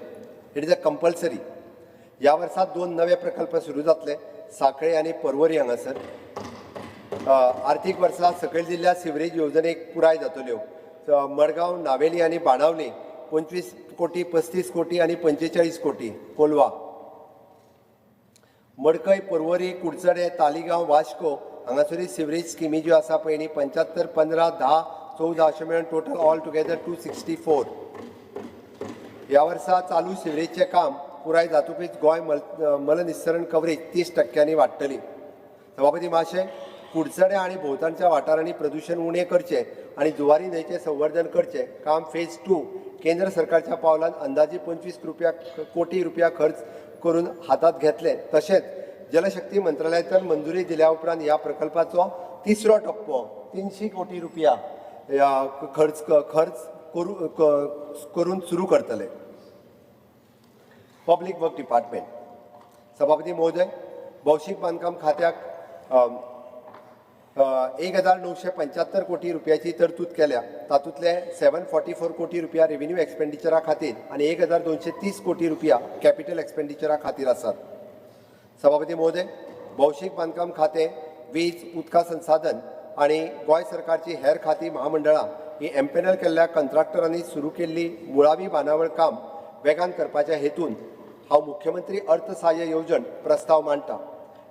[SPEAKER 1] It is a compulsory. ह्या वर्सा 2 नवे प्रकल्प सुरू जातले, साखळे आनी परवरी हांगासर. आर्थीक वर्सा सकयल दिल्ल्या सिवरेज येवजणेक पुराय जातल्यो. मडगांव, नावेली आनी बाणावली 25 कोटी, 35 कोटी आनी 45 कोटी. कोलवा, मडकय, परवरी, कुडचडे, तालिगांव, वास्को हांगासरूय सिवरेज स्किमी ज्यो आसा पळय न्ही, 75, 15, 10, 14 अशें मेळून टोटल ऑल टुगेदर 264. ह्या वर्सा चालू सिवरेजचें काम पुराय जातकूच गोंय मलनिस्सरण कवरेज 30% वाडटली. सभापती महाशय, कुडचडे आनी भोंवतणच्या वाठारांनी प्रदूशण उणें करचें आनी जुवारी न्हंयचें संवर्धन करचें काम फेज 2 केंद्र सरकारच्या पावलान अंदाजे 25 कोटी रुपया खर्च करून हातांत घेतले. तशेंच जलशक्ती मंत्रालयांतल्यान मंजुरी दिल्या उपरांत ह्या प्रकल्पाचो तिसरो टप्पो 300 कोटी रुपया खर्च खर्च करून सुरू करतले. Public work department. सभापती महोदय, भौशीक बांदकाम खात्याक 1975 कोटी रुपयाची तरतूद केल्या. तातूंतले 744 कोटी रुपया रेव्हेन्यू एक्सपेंडिचरा खातीर आनी 1230 कोटी रुपया कॅपिटल एक्सपेंडिचरा खातीर आसात. सभापती महोदय, भौशीक बांदकाम खातें, वीज, उदका संसाधन आनी गोंय सरकारची हेर खातीं, महामंडळां ही एम्पेनल केल्ल्या कंत्राक्टरांनी सुरू केल्ली मुळावी बांदावळ काम वेगान करपाच्या हेतून हांव मुख्यमंत्री अर्थसहाय्य येवजण प्रस्ताव मांडटा.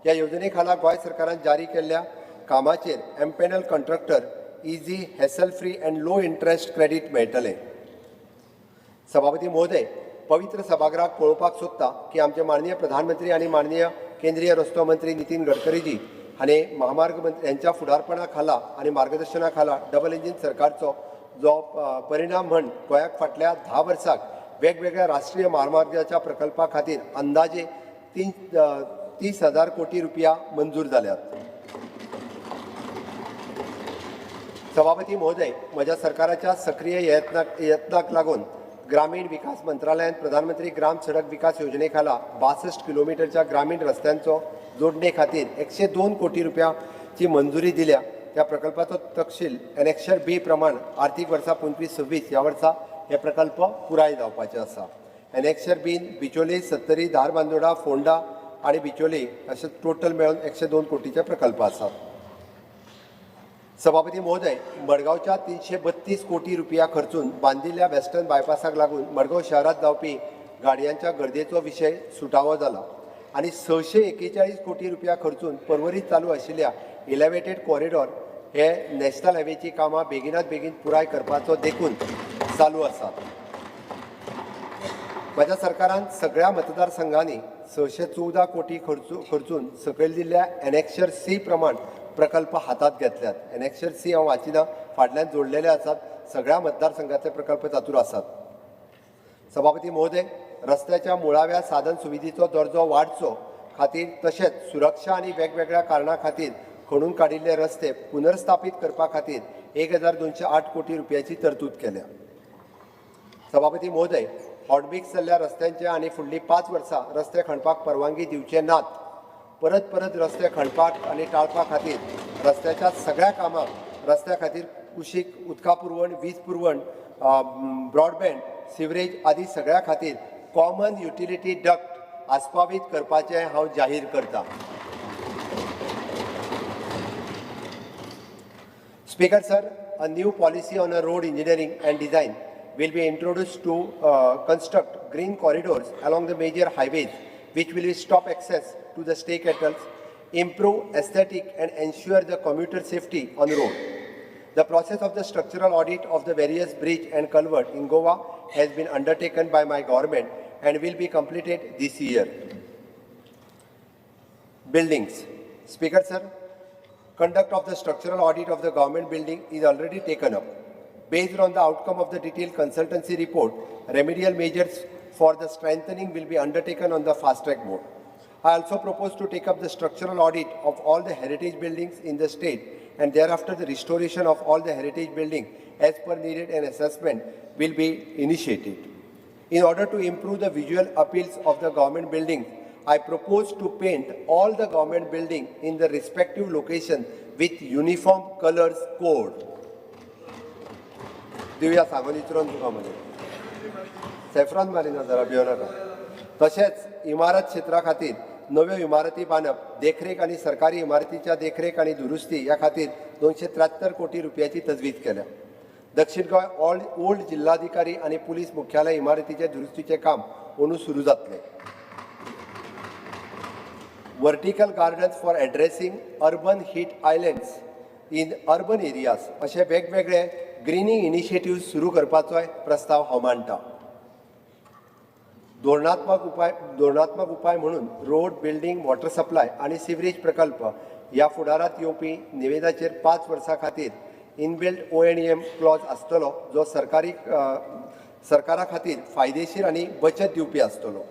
[SPEAKER 1] ह्या येवजणे खाला गोंय सरकारान जारी केल्ल्या कामाचेर empanel contractor easy, hassle free and low interest credit मेळटलें. सभापती महोदय, पवित्र सभागृहाक पळोवपाक सोदता की आमचे माननीय प्रधानमंत्री आनी माननीय केंद्रीय रस्तो मंत्री नितीन गडकरीजी हांणी महामार्ग मंत्री यांच्या फुडारपणा खाला आनी मार्गदर्शना खाला डबल इंजीन सरकारचो जो परिणाम म्हण गोंयाक फाटल्या 10 वर्साक वेगवेगळ्या राष्ट्रीय म्हामार्गाच्या प्रकल्पा खातीर अंदाजे 30,000 कोटी रुपया मंजूर जाल्यात. सभापती महोदय, म्हज्या सरकाराच्या सक्रीय यत्नाक लागून ग्रामीण विकास मंत्रालयान प्रधानमंत्री ग्राम सडक विकास योजने खाला 62 किलोमिटरच्या ग्रामीण रस्त्यांचो जोडणे खातीर 102 कोटी रुपयाची मंजुरी दिल्या. त्या प्रकल्पाचो तपशील एनेक्शर बी प्रमाण आर्थीक वर्सा 25-26 ह्या वर्सा हे प्रकल्प पुराय जावपाचे आसा. एनेक्शर बीन बिचोले, सत्तरी, धारबांदोडा, फोंडा आनी बिचोले अशे टोटल मेळून 102 कोटीचे प्रकल्प आसात. सभापती महोदय, मडगांवच्या 332 कोटी रुपया खर्चून बांदिल्ल्या वेस्टर्न बायपासाक लागून मडगांव शहरांत जावपी गाडयांच्या गर्देचो विशय सुटावो जाला आनी 641 कोटी रुपया खर्चून पर्वरीत चालू आशिल्ल्या इलेवेटेड कॉरिडॉर हे नॅशनल हायवेची कामां बेगिनात बेगीन पुराय करपाचो देखून चालू आसा. म्हज्या सरकारान सगळ्या मतदारसंघांनी 614 कोटी खर्चून सकयल दिल्ल्या एनेक्शर सी प्रमाण प्रकल्प हातांत घेतल्यात. एनेक्शर सी हांव वाचिना, फाटल्यान जोडलेले आसात. सगळ्या मतदारसंघातले प्रकल्प तातूंत आसात. सभापती महोदय, रस्त्याच्या मुळाव्या साधन सुविधेचो दर्जो वाडचो खातीर तशेंच सुरक्षा आनी वेगवेगळ्या कारणां खातीर खणून काडिल्ले रस्ते पुनर्स्थापीत करपा खातीर 1208 कोटी रुपयाची तरतूद केल्या. सभापती महोदय, हॉटमिक्स जाल्ल्या रस्त्यांचे आनी फुडलीं 5 वर्सां रस्ते खणपाक परवानगी दिवचे नात. परत परत रस्ते खणपाक आनी टाळपा खातीर रस्त्याच्या सगळ्या कामाक रस्त्या खातीर कुशीक उदका पुरवण, वीज पुरवण, ब्रॉडबँड, सिवरेज आदी सगळ्या खातीर कॉमन युटिलिटी डक्ट आस्पावीत करपाचें हांव जाहीर करता. Speaker sir, a new policy on a road engineering and design will be introduced to construct green corridors along the major highways, which will stop access to the stray cattle, improve aesthetic and ensure the commuter safety on the road. The process of the structural audit of the various bridge and culvert in Goa has been undertaken by my government and will be completed this year. Buildings. Speaker sir, conduct of the structural audit of the government building is already taken up. Based on the outcome of the detailed consultancy report, remedial measures for the strengthening will be undertaken on the fast track mode. I also propose to take up the structural audit of all the heritage buildings in the state and thereafter the restoration of all the heritage buildings as per needed and assessment will be initiated. In order to improve the visual appeals of the government buildings, I propose to paint all the government building in the respective location with uniform colors code. दिवया सांगून इचरोन तुका मगे saffron मारिना जरा, भियो नाका. तशेंच इमारत क्षेत्रा खातीर नव्यो इमारती बांदप, देखरेख आनी सरकारी इमारतीच्या देखरेख आनी दुरुस्ती ह्या खातीर 273 कोटी रुपयाची तजवीज केल्या. दक्षिण गोंय ओल्ड जिल्हाधिकारी आनी पुलीस मुख्यालय इमारतीचे दुरुस्तीचें काम अंदू सुरू जातलें. Vertical gardens for addressing urban heat islands in urban areas अशे वेगवेगळे ग्रीनिंग इनिशिएटिव्ह सुरू करपाचोय प्रस्ताव हांव मांडटा. धोरणात्मक उपाय म्हणून रोड, बिल्डिंग, वॉटर सप्लाय आनी सिवरेज प्रकल्प ह्या फुडारांत येवपी निवेदाचेर 5 वर्सां खातीर inbuilt O&M clause आसतलो, जो सरकारा खातीर फायदेशीर आनी बचत दिवपी आसतलो.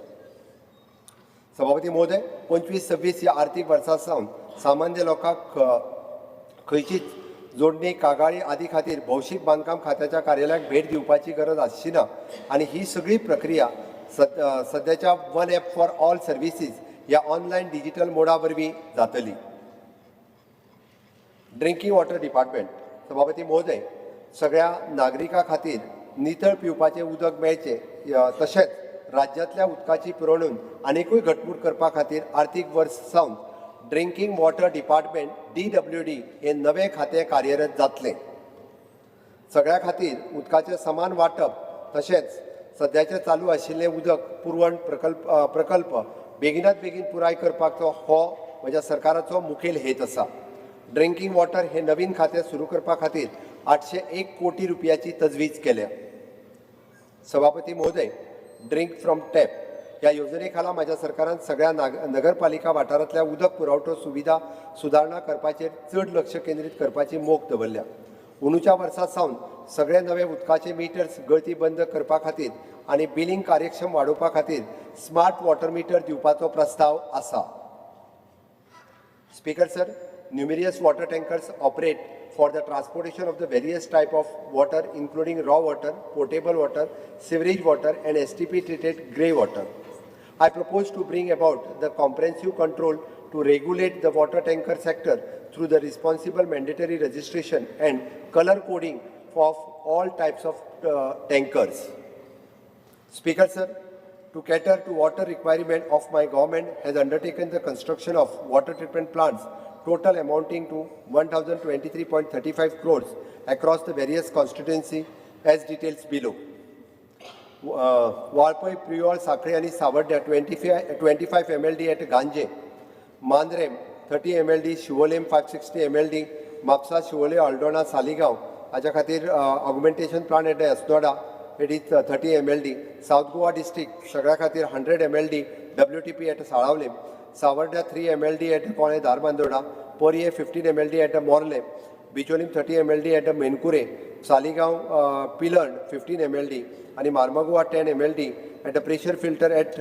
[SPEAKER 1] सभापती महोदय, 25-26 ह्या आर्थीक वर्सा सावन सामान्य लोकांक खंयचीच जोडणी, कागाळी आदी खातीर भौशीक बांदकाम खात्याच्या कार्यालयाक भेट दिवपाची गरज आसची ना आनी ही सगळी प्रक्रिया सद्याच्या One App for All Services ह्या ऑनलायन डिजिटल मोडा वरवीं जातली. Drinking water department. सभापती महोदय, सगळ्या नागरिकां खातीर नितळ पिवपाचें उदक मेळचें, तशेंच राज्यांतल्या उदकाची पुरवण आनिकूय घटमूट करपा खातीर आर्थीक वर्स सावन ड्रिंकींग वॉटर डिपार्टमेंट DWD हे नवें खातें कार्यरत जातलें. सगळ्या खातीर उदकाचें समान वांटप तशेंच सद्याचें चालू आशिल्लें उदक पुरवण प्रकल्प बेगिनात बेगीन पुराय करपाचो हो म्हज्या सरकाराचो मुखेल हेत आसा. ड्रिंकींग वॉटर हे नवीन खातें सुरू करपा खातीर 801 कोटी रुपयाची तजवीज केल्या. सभापती महोदय, ड्रिंक फ्रॉम टॅप ह्या येवजणे खाला म्हज्या सरकारान सगळ्या नगरपालिका वाठारांतल्या उदक पुरवठो सुविधा सुदारणा करपाचेर चड लक्ष केंद्रीत करपाची मोख दवरल्या. अंदूच्या वर्सा सावन सगळे नवे उदकाचे मिटर्स गळती बंद करपा खातीर आनी बिलींग कार्यक्षम वाडोवपा खातीर स्मार्ट वॉटर मिटर दिवपाचो प्रस्ताव आसा. Speaker sir, numerous water tankers operate for the transportation of the various type of water, including raw water, potable water, sewerage water and STP treated grey water. I propose to bring about the comprehensive control to regulate the water tanker sector through the responsible mandatory registration and color coding of all types of tankers. Speaker sir, to cater to water requirement of my government has undertaken the construction of water treatment plants total amounting to 1023.35 crores across the various constituency as details below. Valpoi, Priol, Sanquelim आनी सावर्ड्या 25 MLD at Ganje, Mandrem 30 MLD, Siolim 560 MLD, Mapusa, Siolim, Aldona, Saligao हाच्या खातीर augmentation plant at Assonora, it is 30 MLD. South Goa district सगळ्या खातीर 100 MLD WTP at Salaulim, Savarda 3 MLD at Kolem Dharbandora, Poriem 15 MLD at Morlem, Bicholim 30 MLD at Menkure, Saligao Pilerne 15 MLD आनी Mormugao 10 MLD at a pressure filter at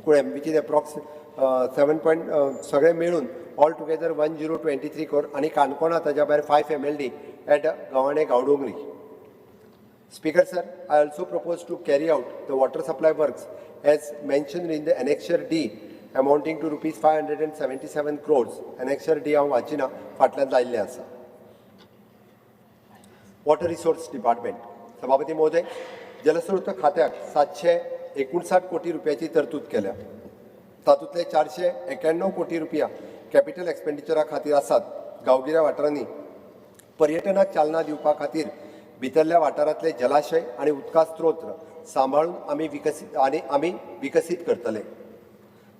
[SPEAKER 1] Kulem, which is approx seven point सगळे मेळून all together 1023 crore आनी काणकोणा ताज्या भायर 5 MLD at Gavane Gaondongri. Speaker sir, I also propose to carry out the water supply works as mentioned in the Annexure D amounting to rupees 577 crores. Annexure D हांव वाचिना, फाटल्यान लायिल्लें आसा. Water resource department. सभापती महोदय, जलस्रोत खात्याक 759 कोटी रुपयाची तरतूद केल्या. तातूंतले 491 कोटी रुपया कॅपिटल एक्सपेंडिचरा खातीर आसात. गांवगिऱ्या वाठारांनी पर्यटनाक चालना दिवपा खातीर भितरल्या वाठारांतले जलाशय आनी उदका स्त्रोत सांबाळून आमी विकसीत करतले.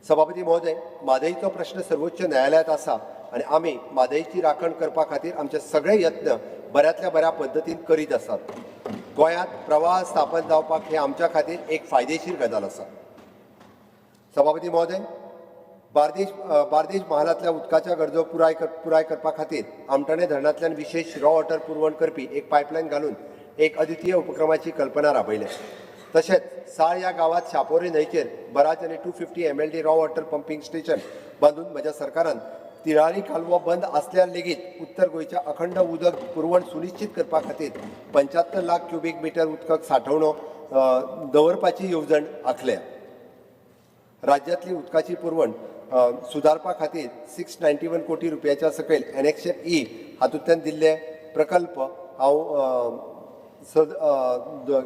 [SPEAKER 1] सभापती महोदय, म्हादईचो प्रश्न सर्वोच्च न्यायालयांत आसा आनी आमी म्हादईची राखण करपा खातीर आमचे सगळे यत्न बऱ्यांतल्या बऱ्या पद्दतीन करीत आसात. गोंयांत प्रवाह स्थापन जावपाक हे आमच्या खातीर एक फायदेशीर गजाल आसा. सभापती महोदय, बार्देश म्हालांतल्या उदकाच्या गरजो पुराय करपा खातीर आमठाणे धरणांतल्यान विशेश रॉ वॉटर पुरवण करपी एक पायपलायन घालून एक अद्वितीय उपक्रमाची कल्पना राबयल्या. तशेंच साळ ह्या गांवांत शापोरी न्हंयचेर बराज आनी 250 MLD raw water pumping station बांदून म्हज्या सरकारान तिळारी कालवो बंद आसल्यार लेगीत उत्तर गोंयच्या अखंड उदक पुरवण सुनिश्चित करपा खातीर 75 लाख क्युबीक मिटर उदक सांठोवणो दवरपाची येवजण आंखल्या. राज्यांतली उदकाची पुरवण सुदारपा खातीर 691 कोटी रुपयाच्या सकयल एनेक्शर ई हातूंतल्यान दिल्ले प्रकल्प हांव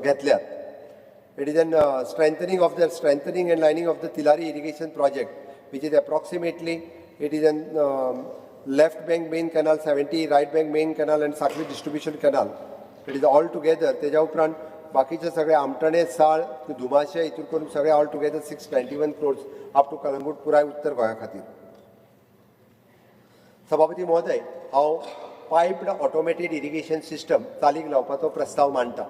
[SPEAKER 1] घेतल्यात. It is an strengthening and lining of the Tillari irrigation project, which is approximately, it is an left bank main canal 70, right bank main canal and Sanquelim distribution canal. It is all together. तेज्या उपरांत बाकीचे सगळे आमटणे, साळ, धुमाशे हितून करून सगळे all together 691 crores up to Calangute, पुराय उत्तर गोंया खातीर. सभापती महोदय, हांव पायप्ड ऑटोमेटेड इरिगेशन सिस्टम चालीक लावपाचो प्रस्ताव मांडटा.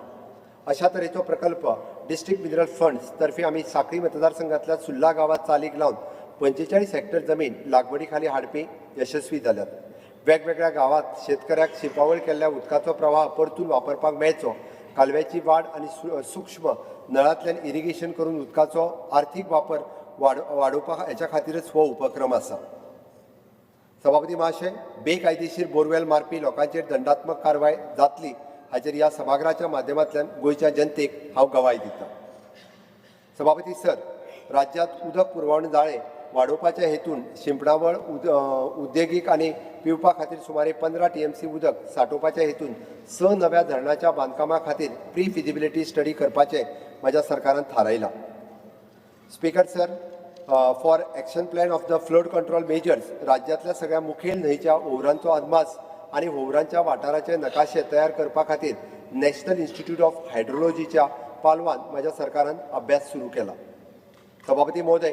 [SPEAKER 1] अशा तरेचो प्रकल्प डिस्ट्रिक्ट मिनरल फंड्स तर्फे आमी साखळी मतदारसंघातल्या सुर्ला गांवात चालीक लावन 45 हेक्टर जमीन लागवडी खाली हाडपी यशस्वी जाल्यात. वेगवेगळ्या गांवात शेतकऱ्याक शिंपावळ केल्ल्या उदकाचो प्रवाह परतून वापरपाक मेळचो, कालव्याची वाड आनी सूक्ष्म नळांतल्यान इरिगेशन करून उदकाचो आर्थीक वापर वाडोवपा हेच्या खातीरच हो उपक्रम आसा. सभापती महाशय, बेकायदेशीर बोरवेल मारपी लोकांचेर दंडात्मक कारवाय जातली हाचेर ह्या सभाघराच्या माध्यमांतल्यान गोंयच्या जनतेक हांव गवाय दितां. सभापती सर, राज्यांत उदक पुरवण जाळें वाडोवपाच्या हेतून शिंपणावळ उद्देगीक आनी पिवपा खातीर सुमारे 15 TMC उदक सांठोवपाच्या हेतून 6 नव्या धरणाच्या बांदकामा खातीर प्री फिजिबिलिटी स्टडी करपाचें म्हज्या सरकारान थारायलां. Speaker sir, for action plan of the flood control measures राज्यांतल्या सगळ्या मुखेल न्हंयच्या होंवरांचो अदमास आनी होंवरांच्या वाठाराचे नकाशे तयार करपा खातीर नॅशनल इन्स्टिट्यूट ऑफ हायड्रोलॉजीच्या पालवान म्हज्या सरकारान अभ्यास सुरू केला. सभापती महोदय,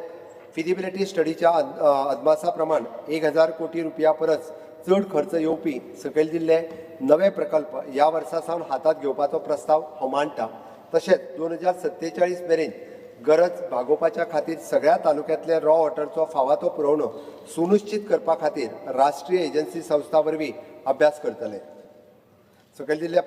[SPEAKER 1] फिजिबिलिटी स्टडीच्या अदमासा प्रमाण 1000 कोटी रुपया परस चड खर्च येवपी सकयल दिल्ले नवे प्रकल्प ह्या वर्सा सावन हातांत घेवपाचो प्रस्ताव हांव मांडटा. तशेंच 2047 मेरेन गरज भागोवपाच्या खातीर सगळ्या तालुक्यांतले रॉ वॉटरचो फावा तो पुरवणो सुनिश्चित करपा खातीर राष्ट्रीय एजन्सी संस्था वरवीं अभ्यास करतले. सकयल दिल्ल्या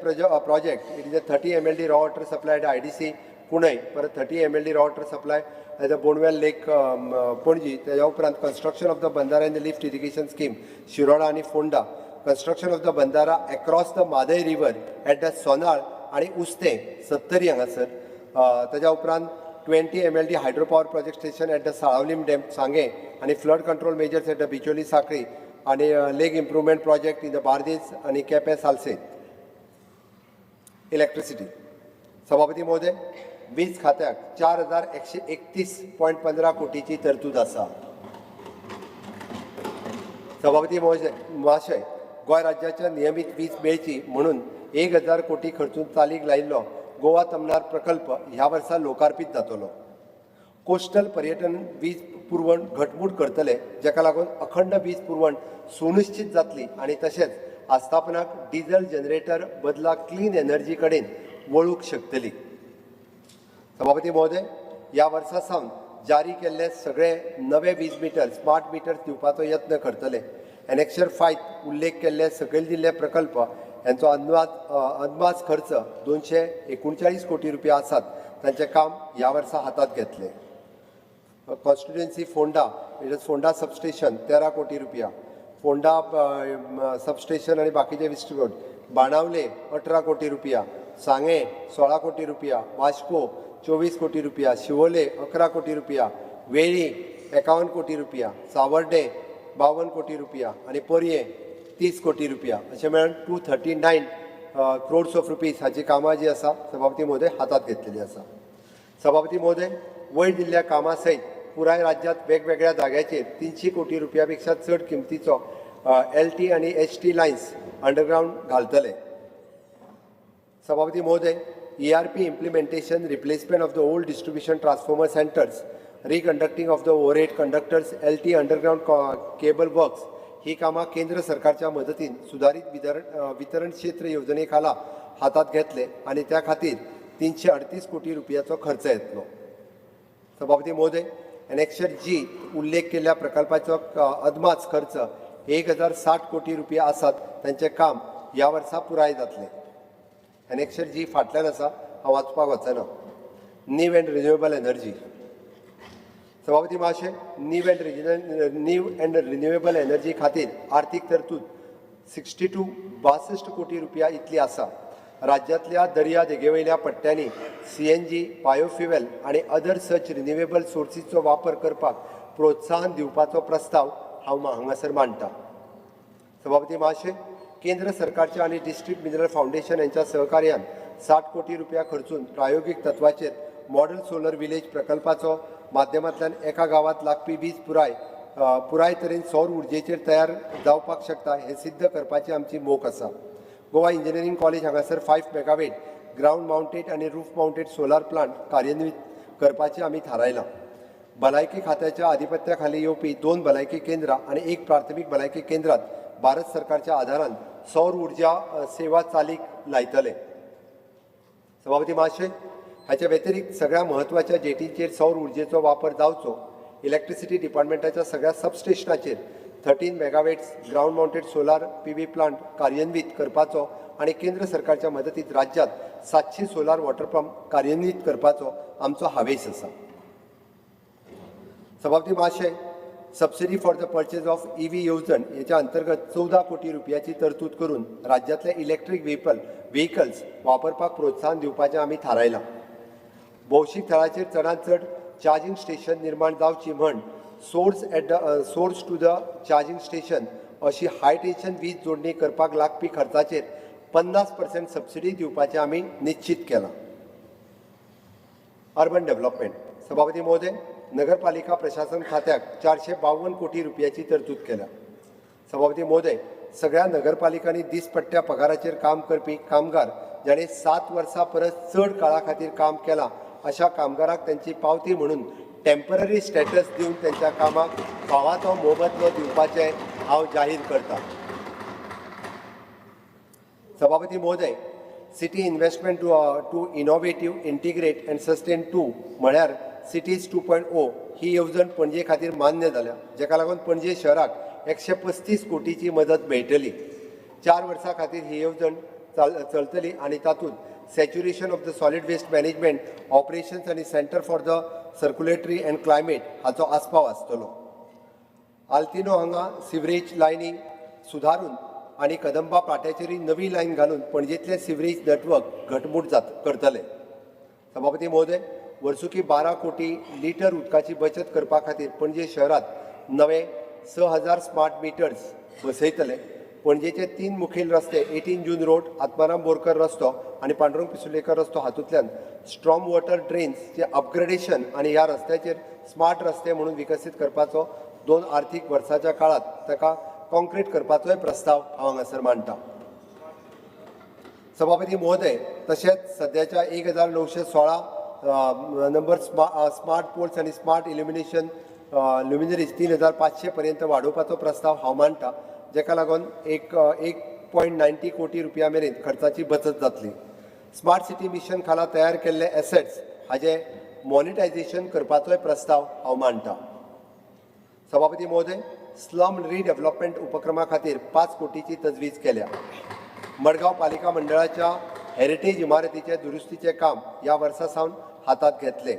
[SPEAKER 1] project, it is a 30 MLD raw water supply at IDC Cuncolim, परत 30 MLD raw water supply at the Bonwell Lake Panaji, तेज्या उपरांत construction of the bandhara and the lift irrigation scheme Shiroda आनी Ponda, construction of the bandhara across the Mhadei river at the Sonal आनी उस्तें सत्तरी हांगासर, तेज्या उपरांत 20 MLD hydro power project station at the Salaulim dam Sanguem आनी flood control measures at the Bicholim Sanquelim आनी lake improvement project in the Bardez आनी Quepem Salcete. Electricity. सभापती महोदय, वीज खात्याक 4131.15 कोटीची तरतूद आसा. सभापती महोदय महाशय, गोंय राज्याच्या नियमीत वीज मेळची म्हणून 1000 कोटी खर्चून चालीक लायिल्लो गोवा तमनार प्रकल्प ह्या वर्सा लोकार्पीत जातलो. कोस्टल पर्यटन वीज पुरवण घटमूट करतले, जाका लागून अखंड वीज पुरवण सुनिश्चित जातली आनी तशेंच आस्थापनाक डिझल जनरेटर बदला क्लीन एनर्जी कडेन वळूंक शकतली. सभापती महोदय, ह्या वर्सा सावन जारी केल्ले सगळे नवे वीज मिटर स्मार्ट मिटर दिवपाचो यत्न करतले. एनेक्शर 5 उल्लेख केल्ले सकयल दिल्ले प्रकल्प यांचो अदमास खर्च 239 कोटी रुपया आसात. तांचें काम ह्या वर्सा हातांत घेतले. Constituency Ponda, it is Ponda substation 13 कोटी रुपया, फोंडा सबस्टेशन आनी बाकीचे डिस्ट्रिब्यूट, बाणावले 18 कोटी रुपया, सांगें 16 कोटी रुपया, वास्को 24 कोटी रुपया, शिवोले 11 कोटी रुपया, वेळी 51 कोटी रुपया, सावर्डे 52 कोटी रुपया आनी पर्यें 30 कोटी रुपया अशें मेळून 239 crores of rupees हाची कामां जी आसा सभापती महोदय हातांत घेतलेली आसा. सभापती महोदय, वयर दिल्ल्या कामां सयत पुराय राज्यांत वेगवेगळ्या जाग्याचेर 300 कोटी रुपया पेक्षा चड किमतीचो LT आनी HT lines underground घालतले. सभापती महोदय, ERP implementation, replacement of the old distribution transformer centers, reconducting of the overhead conductors, LT underground cable works ही कामां केंद्र सरकारच्या मदतीन सुदारीत वितरण क्षेत्र येवजणे खाला हातांत घेतले आनी त्या खातीर 338 कोटी रुपयाचो खर्च येतलो. सभापती महोदय, एनेक्शर जी उल्लेख केल्ल्या प्रकल्पाचो अदमास खर्च 1060 कोटी रुपया आसात. तांचें काम ह्या वर्सा पुराय जातलें. एनेक्शर जी फाटल्यान आसा, हांव वाचपाक वचना. नीव अँड रिन्युएबल एनर्जी. सभापती महाशय, new and renewable energy खातीर आर्थीक तरतूद 62 62 कोटी रुपया इतली आसा. राज्यांतल्या दर्या देगेवयल्या पट्ट्यांनी सीएनजी, बायोफ्युएल आनी अदर सच रिन्युएबल सोर्सीचो वापर करपाक प्रोत्साहन दिवपाचो प्रस्ताव हांव हांगासर मांडटा. सभापती महाशय, केंद्र सरकारच्या आनी डिस्ट्रिक्ट मिनरल फावंडेशन यांच्या सहकार्यान 60 कोटी रुपया खर्चून प्रायोगीक तत्वाचेर मॉडल सोलर विलेज प्रकल्पाचो माध्यमांतल्यान एका गांवांत लागपी वीज पुराय तरेन सौर उर्जेचेर तयार जावपाक शकता हें सिद्ध करपाची आमची मोख आसा. गोवा इंजिनियरींग कॉलेज हांगासर 5 मेगावेट ग्रावंड मावंटेड आनी रूफ मावंटेड सोलार प्लांट कार्यान्वीत करपाचें आमी थारायलां. भलायकी खात्याच्या आधिपत्या खाली येवपी दोन भलायकी केंद्रां आनी एक प्राथमीक भलायकी केंद्रात भारत सरकारच्या आधारान सौर ऊर्जा सेवा चालीक लायतले. सभापती महाशय, हाच्या व्यतिरिक्त सगळ्या म्हत्वाच्या जेटींचेर सौर उर्जेचो वापर जावचो, इलेक्ट्रिसिटी डिपार्टमेंटाच्या सगळ्या सबस्टेशनाचेर 13 megawatts ground mounted solar PV plant कार्यान्वीत करपाचो आनी केंद्र सरकारच्या मदतीत राज्यांत 700 सोलार वॉटर पंप कार्यान्वीत करपाचो आमचो हावेस आसा. सभापती महाशय, subsidy for the purchase of EV येवजण हेच्या अंतर्गत 14 कोटी रुपयाची तरतूद करून राज्यांतले इलेक्ट्रीक व्हेकल्स वापरपाक प्रोत्साहन दिवपाचें आमी थारायलां. भौशीक थळाचेर चडांत चड चार्जींग स्टेशन निर्माण जावची म्हण source at the source to the charging station अशी हाय टेन्शन वीज जोडणी करपाक लागपी खर्चाचेर 50% सबसिडी दिवपाचें आमी निश्चीत केलां. Urban development. सभापती महोदय, नगरपालिका प्रशासन खात्याक 452 कोटी रुपयाची तरतूद केल्या. सभापती महोदय, सगळ्या नगरपालिकांनी दिसपट्ट्या पगाराचेर काम करपी कामगार जाणें 7 वर्सां परस चड काळा खातीर काम केलां अशा कामगाराक तांची पावती म्हणून टेम्पररी स्टेटस दिवन तांच्या कामाक फावा तो मोबदलो दिवपाचें हांव जाहीर करतां. सभापती महोदय, city investment to innovative, integrate and sustain two म्हळ्यार सिटीज 2.0 ही येवजण पणजे खातीर मान्य जाल्या, जेका लागून पणजे शहराक 135 कोटीची मदत मेळटली. 4 वर्सां खातीर ही येवजण चलतली आनी तातूंत saturation of the solid waste management operations आनी centre for the circulatory and climate हाचो आस्पाव आसतलो. आल्तिनो हांगा सिवरेज लायनी सुदारून आनी कदंबा पाट्याचेरय नवी लायन घालून पणजेंतलें सिवरेज नेटवर्क घटमूट करतले. सभापती महोदय, वर्सुकी 12 कोटी लिटर उदकाची बचत करपा खातीर पणजे शहरांत नवे 6000 स्मार्ट मिटर्स बसयतले. पणजेचे 3 मुखेल रस्ते 18 जून रोड, आत्माराम बोरकर रस्तो आनी पांडुरंग पिसुर्लेकर रस्तो हातूंतल्यान स्ट्रॉम वॉटर ड्रेन्सचें अपग्रेडेशन आनी ह्या रस्त्याचेर स्मार्ट रस्ते म्हणून विकसीत करपाचो 2 आर्थीक वर्साच्या काळांत ताका कॉन्क्रीट करपाचोय प्रस्ताव हांव हांगासर मांडटा. सभापती महोदय, तशेंच सद्याच्या 1916 नंबर स्मार्ट पोल्स आनी स्मार्ट इल्युमिनेशन ल्युमिनरीज 3500 पर्यंत वाडोवपाचो प्रस्ताव हांव मांडटा, जेका लागून 1.90 कोटी रुपया मेरेन खर्चाची बचत जातली. स्मार्ट सिटी मिशन खाला तयार केल्ले एसेट्स हाजें मॉनिटायझेशन करपाचोय प्रस्ताव हांव मांडटा. सभापती महोदय, स्लम रिडेव्हलपमेंट उपक्रमा खातीर 5 कोटीची तजवीज केल्या. मडगांव पालिका मंडळाच्या हेरिटेज इमारतीचे दुरुस्तीचें काम ह्या वर्सा सावन हातांत घेतलें.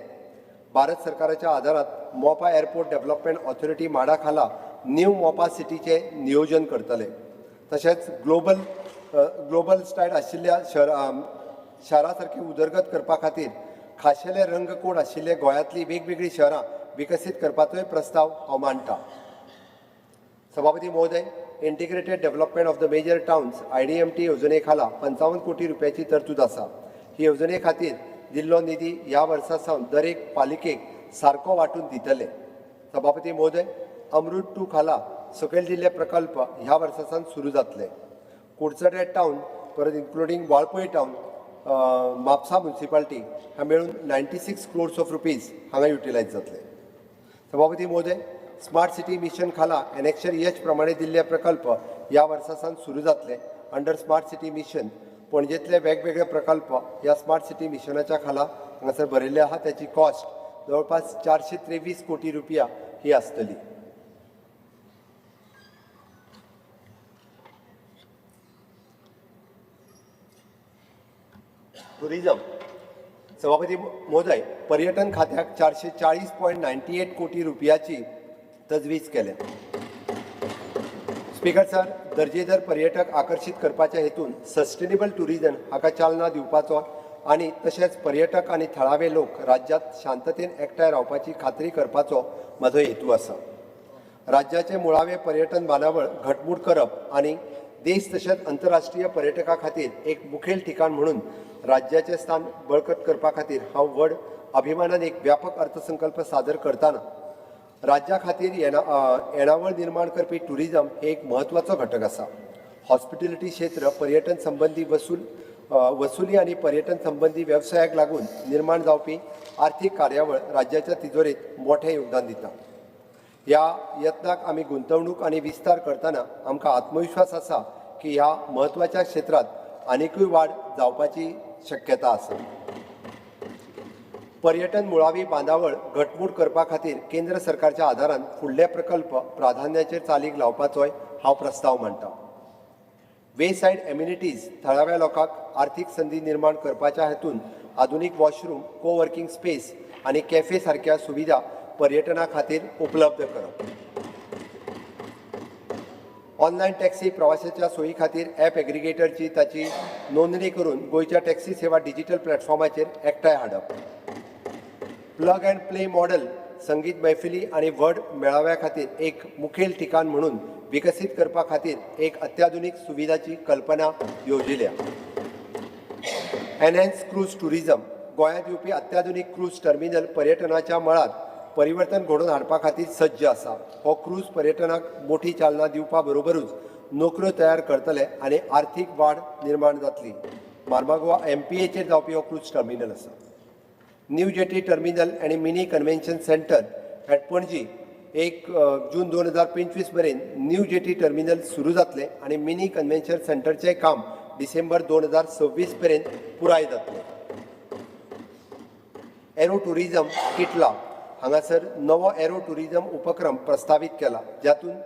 [SPEAKER 1] भारत सरकाराच्या आदारात मोपा एअरपोर्ट डेव्हलपमेंट ऑथॉरिटी माडा खाला न्यू मोपा सिटीचें नियोजन करतले. तशेंच ग्लोबल ग्लोबल स्टायल आशिल्ल्या शारा सारकी उदरगत करपा खातीर खाशेले रंग कोड आशिल्ले गोंयांतलीं वेगवेगळीं शहरां विकसीत करपाचोय प्रस्ताव हांव मांडटा. सभापती महोदय, integrated development of the major towns IDMT येवजणे खाला 55 कोटी रुपयाची तरतूद आसा. ही येवजणे खातीर दिल्लो निधी ह्या वर्सा सावन दरेक पालिकेक सारको वांटून दितले. सभापती महोदय, अमृत 2 खाला सकयल दिल्ले प्रकल्प ह्या वर्सा सावन सुरू जातले. कुडचडे टावन परत including Valpoi town, Mapusa municipality ह्या मेळून 96 क्रोर्स ऑफ रुपीज हांगा युटिलायज जातले. सभापती महोदय, स्मार्ट सिटी मिशन खाला एनेक्शर एच प्रमाणे दिल्ले प्रकल्प ह्या वर्सा सावन सुरू जातले. अंडर स्मार्ट सिटी मिशन पणजेंतले वेगवेगळे प्रकल्प ह्या स्मार्ट सिटी मिशनाच्या खाला हांगासर बरयल्ले आहा. त्याची कॉस्ट जवळपास 423 कोटी रुपया ही आसतली. टुरिझम. सभापती महोदय, पर्यटन खात्याक 440.98 कोटी रुपयाची तजवीज केल्या. स्पीकर सर, दर्जेदार पर्यटक आकर्शीत करपाच्या हेतून सस्टेनेबल टुरिझम हाका चालना दिवपाचो आनी तशेंच पर्यटक आनी थळावे लोक राज्यांत शांततेन एकठांय रावपाची खात्री करपाचो म्हजो हेतू आसा. राज्याचे मुळावे पर्यटन बांदावळ घटमूट करप आनी देश तशेंच अंतरराष्ट्रीय पर्यटकां खातीर एक मुखेल ठिकाण म्हणून राज्याचें स्थान बळकट करपा खातीर हांव व्हड अभिमानान एक व्यापक अर्थसंकल्प सादर करतना राज्या खातीर येणावळ निर्माण करपी टुरिझम हे एक म्हत्वाचो घटक आसा. हॉस्पिटॅलिटी क्षेत्र पर्यटन संबंदी वसुली आनी पर्यटन संबंदी वेवसायाक लागून निर्माण जावपी आर्थीक कार्यावळ राज्याच्या तिजोरेंत मोठें योगदान दिता. ह्या यत्नाक आमी गुंतवणूक आनी विस्तार करतना आमकां आत्मविश्वास आसा की ह्या म्हत्वाच्या क्षेत्रांत आनिकूय वाड जावपाची शक्यता आसा. पर्यटन मुळावी बांदावळ घटमूट करपा खातीर केंद्र सरकारच्या आदारान फुडले प्रकल्प प्राधान्याचेर चालीक लावपाचोय हांव प्रस्ताव मांडटा. वे सायड एम्युनिटीज थळाव्या लोकांक आर्थीक संदी निर्माण करपाच्या हेतून आधुनीक वॉशरूम, को वर्किंग स्पेस आनी कॅफे सारक्या सुविधा पर्यटना खातीर उपलब्ध करप. ऑनलायन टॅक्सी प्रवाशाच्या सोयी खातीर ॲप एग्रिगेटरची ताची नोंदणी करून गोंयच्या टॅक्सी सेवा डिजिटल प्लॅटफॉर्माचेर एकठांय हाडप. प्लग अँड प्ले मॉडेल संगीत मैफिली आनी व्हड मेळाव्या खातीर एक मुखेल ठिकाण म्हणून विकसीत करपा खातीर एक अत्याधुनीक सुविधाची कल्पना योजिल्या. एनहॅन्स क्रूज टुरिझम गोंयांत येवपी अत्याधुनीक क्रूज टर्मिनल पर्यटनाच्या मळार परिवर्तन घडोवन हाडपा खातीर सज्ज आसा. हो क्रूज पर्यटनाक मोठी चालना दिवपा बरोबरूच नोकऱ्यो तयार करतले आनी आर्थीक वाड निर्माण जातली. मार्मागोवा एमपीएचेर जावपी हो क्रूज टर्मिनल आसा. न्यू जेटी टर्मिनल आनी mini convention centre at Panaji 1 जून 2025 मेरेन न्यू जेटी टर्मिनल सुरू जातलें आनी मिनी कन्व्हेन्शन सेंटरचें काम डिसेंबर 2026 मेरेन पुराय जातलें. एरो टुरिझम किटला हांगासर नवो एरो टुरिझम उपक्रम प्रस्तावीत केला, जातूंत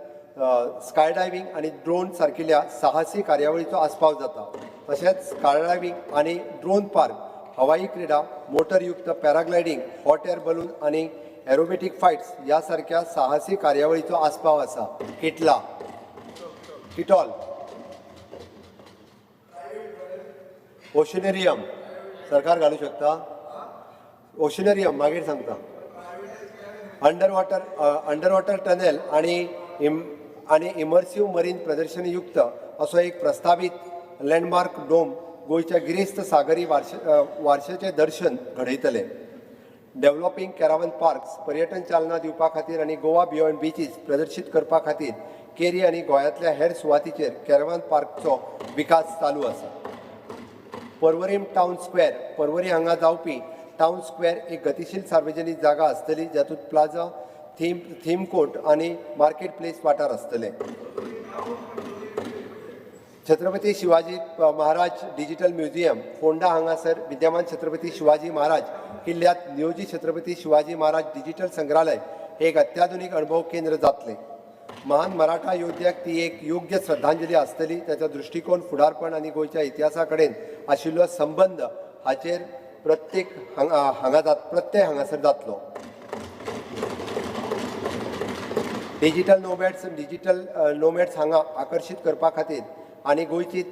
[SPEAKER 1] स्कायडायव्हींग आनी ड्रोन सारकिल्या साहसी कार्यावळीचो आस्पाव जाता. तशेंच स्कायडायव्हींग आनी ड्रोन पार्क, हवाई क्रिडा, मोटरयुक्त पॅराग्लायडींग, हॉट एअर बलून आनी एरोबेटीक फायट्स ह्या सारक्या साहसी कार्यावळीचो आस्पाव आसा. किटला किटॉल ओशनेरियम सरकार घालू शकता. ओशनरियम मागीर सांगता. अंडर वॉटर टनेल आनी इमर्सीव मरीन प्रदर्शनयुक्त असो एक प्रस्तावीत लँडमार्क डोम गोंयच्या गिरेस्त सागरी वारशाचें दर्शन घडयतले. डेव्हलॉपिंग कॅरावन पार्क्स पर्यटन चालना दिवपा खातीर आनी गोवा बियॉन्ड बिचीस प्रदर्शीत करपा खातीर केरी आनी गोंयांतल्या हेर सुवातीचेर कॅरवन पार्कचो विकास चालू आसा. पर्वरीम टावन स्क्वेअर, पर्वरी हांगा जावपी टावन स्क्वेअर एक गतिशील सार्वजनीक जागा आसतली, जातूंत प्लाझा, थीम कोर्ट आनी मार्केट प्लेस वाठार आसतले. छत्रपती शिवाजी महाराज डिजिटल म्युझियम, फोंडा हांगासर विद्यमान छत्रपती शिवाजी महाराज किल्ल्यात नियोजित छत्रपती शिवाजी महाराज डिजिटल संग्रहालय हे एक अत्याधुनीक अणभव केंद्र जातलें. महान मराठा योद्ध्याक ती एक योग्य श्रद्धांजली आसतली. ताचो दृश्टिकोन, फुडारपण आनी गोंयच्या इतिहासा कडेन आशिल्लो संबंद हाचेर प्रत्येक हांगा हांगा जात प्रत्यय हांगासर जातलो. डिजिटल नोमॅड्स हांगा आकर्शीत करपा खातीर आनी गोंयची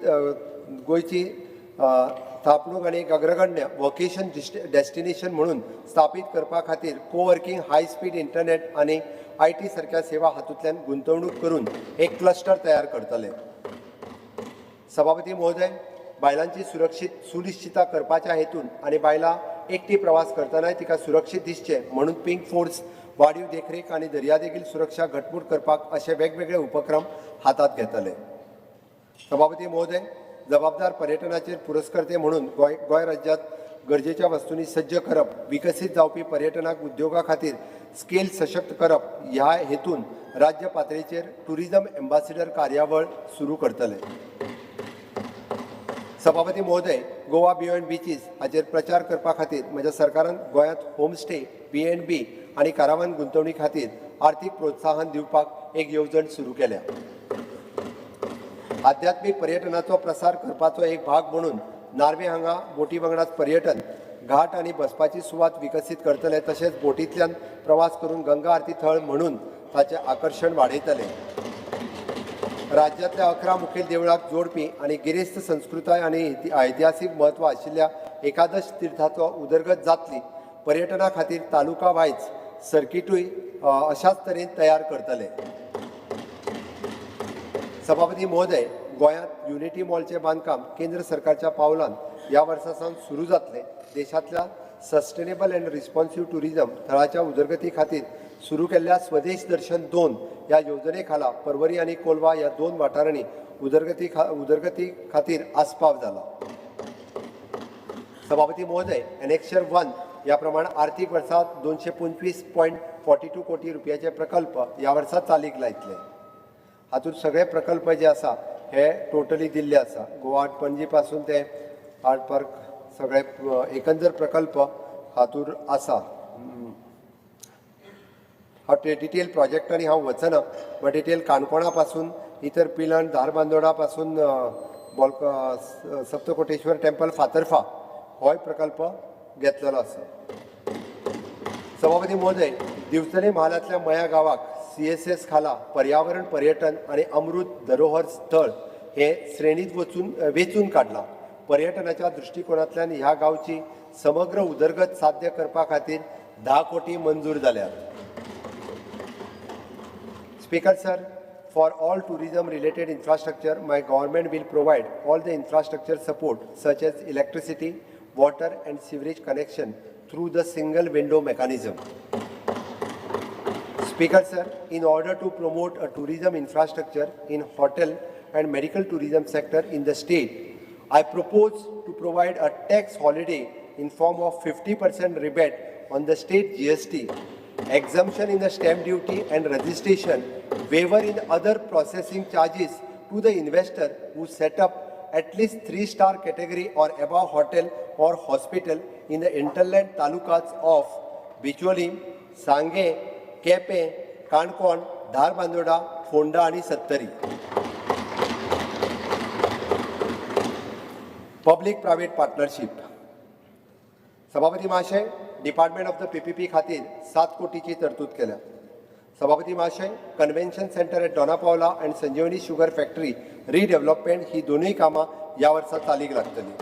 [SPEAKER 1] थापणूक आनी एक अग्रगण्य वोकेशन डेस्टिनेशन म्हणून स्थापीत करपा खातीर कोवर्किंग, हाय स्पीड इंटरनेट आनी IT सारक्या सेवा हातूंतल्यान गुंतवणूक करून एक क्लस्टर तयार करतले. सभापती महोदय, बायलांची सुरक्षीत सुनिश्चितता करपाच्या हेतून आनी बायलां एकटी प्रवास करतनाय तिका सुरक्षीत दिसचें म्हणून पिंक फोर्स, वाडीव देखरेख आनी दर्यादेगील सुरक्षा घटमूट करपाक अशे वेगवेगळे उपक्रम हातात घेतले. सभापती महोदय, जबाबदार पर्यटनाचेर पुरस्कर्ते म्हणून गोंय राज्यांत गरजेच्या वस्तूंनी सज्ज करप, विकसीत जावपी पर्यटनाक उद्योगा खातीर स्केल सशक्त करप ह्या हेतून राज्य पातळेचेर टुरिझम एम्बासिडर कार्यावळ सुरू करतले. सभापती महोदय, गोवा बियॉन्ड बिचीस हाचेर प्रचार करपा खातीर म्हज्या सरकारान गोंयांत होमस्टे, बी अँड बी आनी कारावान गुंतवणी खातीर आर्थीक प्रोत्साहन दिवपाक एक येवजण सुरू केल्या. आध्यात्मीक पर्यटनाचो प्रसार करपाचो एक भाग म्हणून नार्वे हांगा बोटी वांगडाच पर्यटन घाट आनी बसपाची सुवात विकसीत करतले. तशेंच बोटींतल्यान प्रवास करून गंगा आरती थळ म्हणून ताचें आकर्शण वाडयतले. राज्यांतल्या 11 मुखेल देवळाक जोडपी आनी गिरेस्त संस्कृताय आनी ऐतिहासीक म्हत्व आशिल्ल्या एकादश तिर्थाचो उदरगत जातली. पर्यटना खातीर तालुका वायज सर्किटूय अशाच तरेन तयार करतले. सभापती महोदय, गोंयांत युनिटी मॉलचें बांदकाम केंद्र सरकारच्या पावलान ह्या वर्सा सावन सुरू जातलें. देशांतल्या सस्टेनेबल अँड रिस्पॉन्सिव्ह टुरिझम थळाच्या उदरगती खातीर सुरू केल्ल्या स्वदेश दर्शन 2 ह्या येवजणे खाला पर्वरी आनी कोलवा ह्या दोन वाठारांनी उदरगती खातीर आस्पाव जाला. सभापती महोदय, एनेक्शर 1 ह्या प्रमाण आर्थीक वर्सा 225.42 कोटी रुपयाचे प्रकल्प ह्या वर्सा चालीक लायतले. हातूंत सगळे प्रकल्प जे आसा हे टोटली दिल्ले आसा. गोवा पणजी पासून ते आर्ट पार्क सगळे एकंदर प्रकल्प हातूंत आसा. हांव ते डिटेल प्रोजेक्टांनी हांव वचना, बट डिटेल काणकोणा पासून इतर पिलन, धारबांदोडा पासून बोल्क सप्तकोटेश्वर टेम्पल, फातर्फा होय प्रकल्प घेतलेलो आसा. सभापती महोदय, दिवचले म्हालांतल्या मया गांवाक सीएसएस खाला पर्यावरण पर्यटन आनी अमृत धरोहर स्थळ हे श्रेणीत वेचून काडलां. पर्यटनाच्या दृश्टिकोनांतल्यान ह्या गांवची समग्र उदरगत साध्य करपा खातीर 10 कोटी मंजूर जाल्यात. Speaker sir, for all tourism related infrastructure, my government will provide all the infrastructure support such as electricity, water and sewerage connection through the single window mechanism. Speaker sir, in order to promote a tourism infrastructure in hotel and medical tourism sector in the state, I propose to provide a tax holiday in form of 50% rebate on the state GST, exemption in the stamp duty and registration, waiver in other processing charges to the investor who set up at least 3-star category or above hotel or hospital in the hinterland talukas of Bicholim, Sanguem, Quepem, Canacona, Dharbandora, Ponda आणि Sattari. Public private partnership. सभापती महाशय, department of the PPP खातीर 7 कोटीची तरतूद केल्या. सभापती महाशय, convention centre at Dona Paula and Sanjivani sugar factory redevelopment ही दोनूय कामां ह्या वर्सा चालीक लागतली.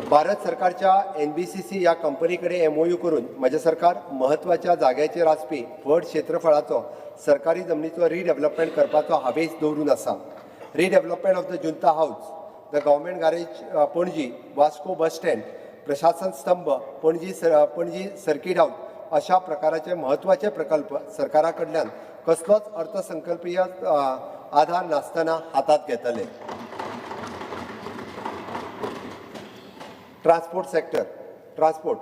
[SPEAKER 1] भारत सरकारच्या NBCC ह्या कंपनी कडेन MOU करून म्हजें सरकार म्हत्वाच्या जाग्याचेर आसपी व्हड क्षेत्रफळाचो सरकारी जमनीचो रिडेव्हलपमेंट करपाचो हावेस दवरून आसा. Redevelopment of the Junta house, the government garage Panaji, Vasco bus stand, प्रशासन स्तंभ पणजी, पणजी सर्कीट हाऊस अशा प्रकाराचे म्हत्वाचे प्रकल्प सरकारा कडल्यान कसलोच अर्थसंकल्पीय आधार नासतना हातात घेतले. Transport sector. Transport.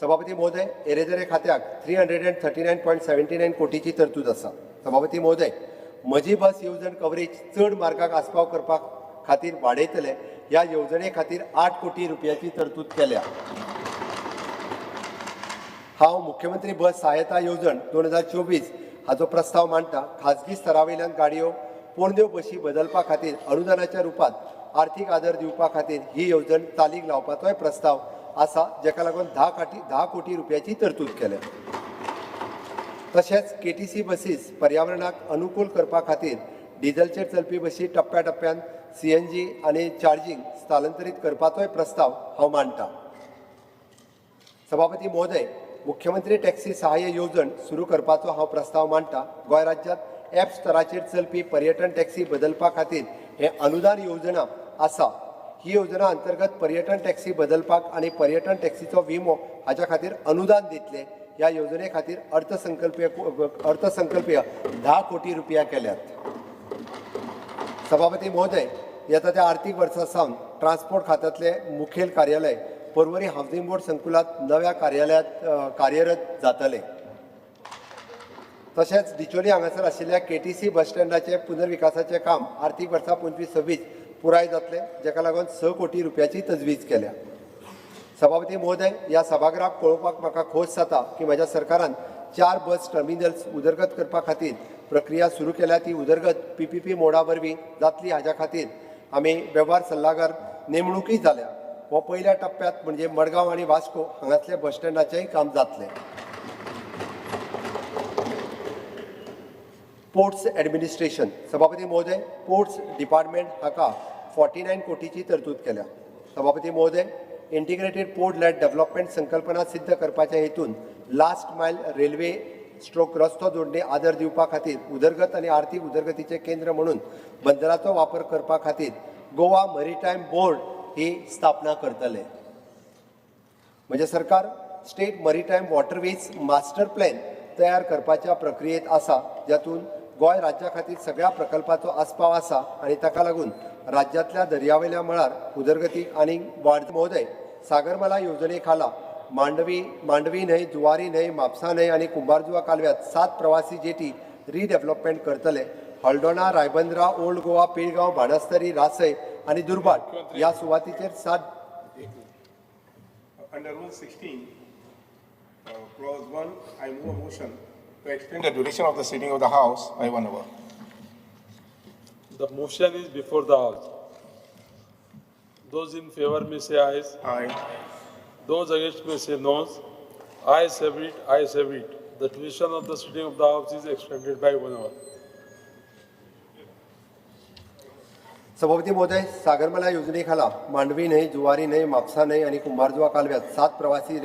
[SPEAKER 1] सभापती महोदय, येरादारी खात्याक 339.79 कोटीची तरतूद आसा. सभापती महोदय, म्हजी बस येवजण कवरेज चड मार्गाक आस्पाव करपा खातीर वाडयतले. ह्या येवजणे खातीर 8 कोटी रुपयाची तरतूद केल्या. हांव मुख्यमंत्री बस सहायता येवजण 2024 हाचो प्रस्ताव मांडटा. खाजगी स्तरा वयल्यान गाडयो पोरण्यो बशी बदलपा खातीर अनुदानाच्या रुपात आर्थीक आदर दिवपा खातीर ही येवजण चालीक लावपाचोय प्रस्ताव आसा, जेका लागून 10 कोटी रुपयाची तरतूद केल्या. तशेंच KTC बसीस पर्यावरणाक अनुकूल करपा खातीर डिझलचेर चलपी बसी टप्प्या टप्प्यान CNG आनी चार्जींग स्थलांतरीत करपाचोय प्रस्ताव हांव मांडटा. सभापती महोदय, मुख्यमंत्री टॅक्सी सहाय्य येवजण सुरू करपाचो हांव प्रस्ताव मांडटा. गोंय राज्यांत ॲप स्तराचेर चलपी पर्यटन टॅक्सी बदलपा खातीर हें अनुदान येवजण आसा. ही योजना अंतर्गत पर्यटन टॅक्सी बदलपाक आनी पर्यटन टॅक्सीचो विमो हाच्या खातीर अनुदान दितले. ह्या येवजणे खातीर अर्थसंकल्पीय 10 कोटी रुपया केल्यात. सभापती महोदय, येता त्या आर्थीक वर्सा सावन ट्रान्सपोर्ट खात्यांतले मुखेल कार्यालय पर्वरी हावसिंग बोर्ड संकुलांत नव्या कार्यालयांत कार्यरत जातले. तशेंच डिचोली हांगासर आशिल्ल्या KTC बस स्टँडाचें पुनर्विकासाचें काम आर्थीक वर्सा 25-26 पुराय जातलें, जेका लागून 6 कोटी रुपयाची तजवीज केल्या. सभापती महोदय, ह्या सभागृहाक पळोवपाक म्हाका खोस जाता की म्हज्या सरकारान 4 बस टर्मिनल्स उदरगत करपा खातीर प्रक्रिया सुरू केल्या. ती उदरगत PPP मोडा वरवीं जातली हाज्या खातीर आमी वेव्हार सल्लागार नेमणुकूय जाल्या. हो पयल्या टप्प्यांत म्हणजे मडगांव आनी वास्को हांगासल्या बस स्टँडाचेंय काम जातलें. Ports administration. सभापती महोदय, पोर्ट्स डिपार्टमेंट हाका 49 कोटीची तरतूद केल्या. सभापती महोदय, इंटिग्रेटेड पोर्ट लॅड डेव्हलपमेंट संकल्पना सिद्ध करपाच्या हेतून लास्ट मायल रेल्वे स्ट्रोक रस्तो जोडणी आदर दिवपा खातीर उदरगत आनी आर्थीक उदरगतीचें केंद्र म्हणून बंदराचो वापर करपा खातीर गोवा मरीटायम बोर्ड ही स्थापना करतले. म्हजें सरकार state maritime waterways master plan तयार करपाच्या प्रक्रियेत आसा, जातूंत गोंय राज्या खातीर सगळ्या प्रकल्पाचो आस्पाव आसा आनी ताका लागून राज्यांतल्या दर्यावेल्या मळार उदरगतीक आनी वाड. महोदय, सागरमाला येवजणे खाला मांडवी न्हंय, जुवारी न्हंय, म्हापसा न्हंय आनी कुंभारजुवा कालव्यात 7 प्रवासी जेटी रिडेव्हलपमेंट करतले. हल्दोणा, रायबंद्रा, ओल्ड गोवा, पिळगांव, बाणस्तारी, रासय आनी दुर्भाट ह्या सुवातीचेर 7
[SPEAKER 2] Under Rule 16, Clause 1, I move a motion to extend the duration of the sitting of the House by 1 hour.
[SPEAKER 3] The motion is before the House. Those in favor may say ayes.
[SPEAKER 2] Aye.
[SPEAKER 3] Those against may say noes. Ayes have it, ayes have it. The duration of the sitting of the House is extended by 1 hour.
[SPEAKER 1] सभापती महोदय, सागरमाला योजनेखाला मांडवी न्हंय, जुवारी न्हंय, म्हापसा न्हंय आनी कुंभारजुवा कालव्यात 7 प्रवासी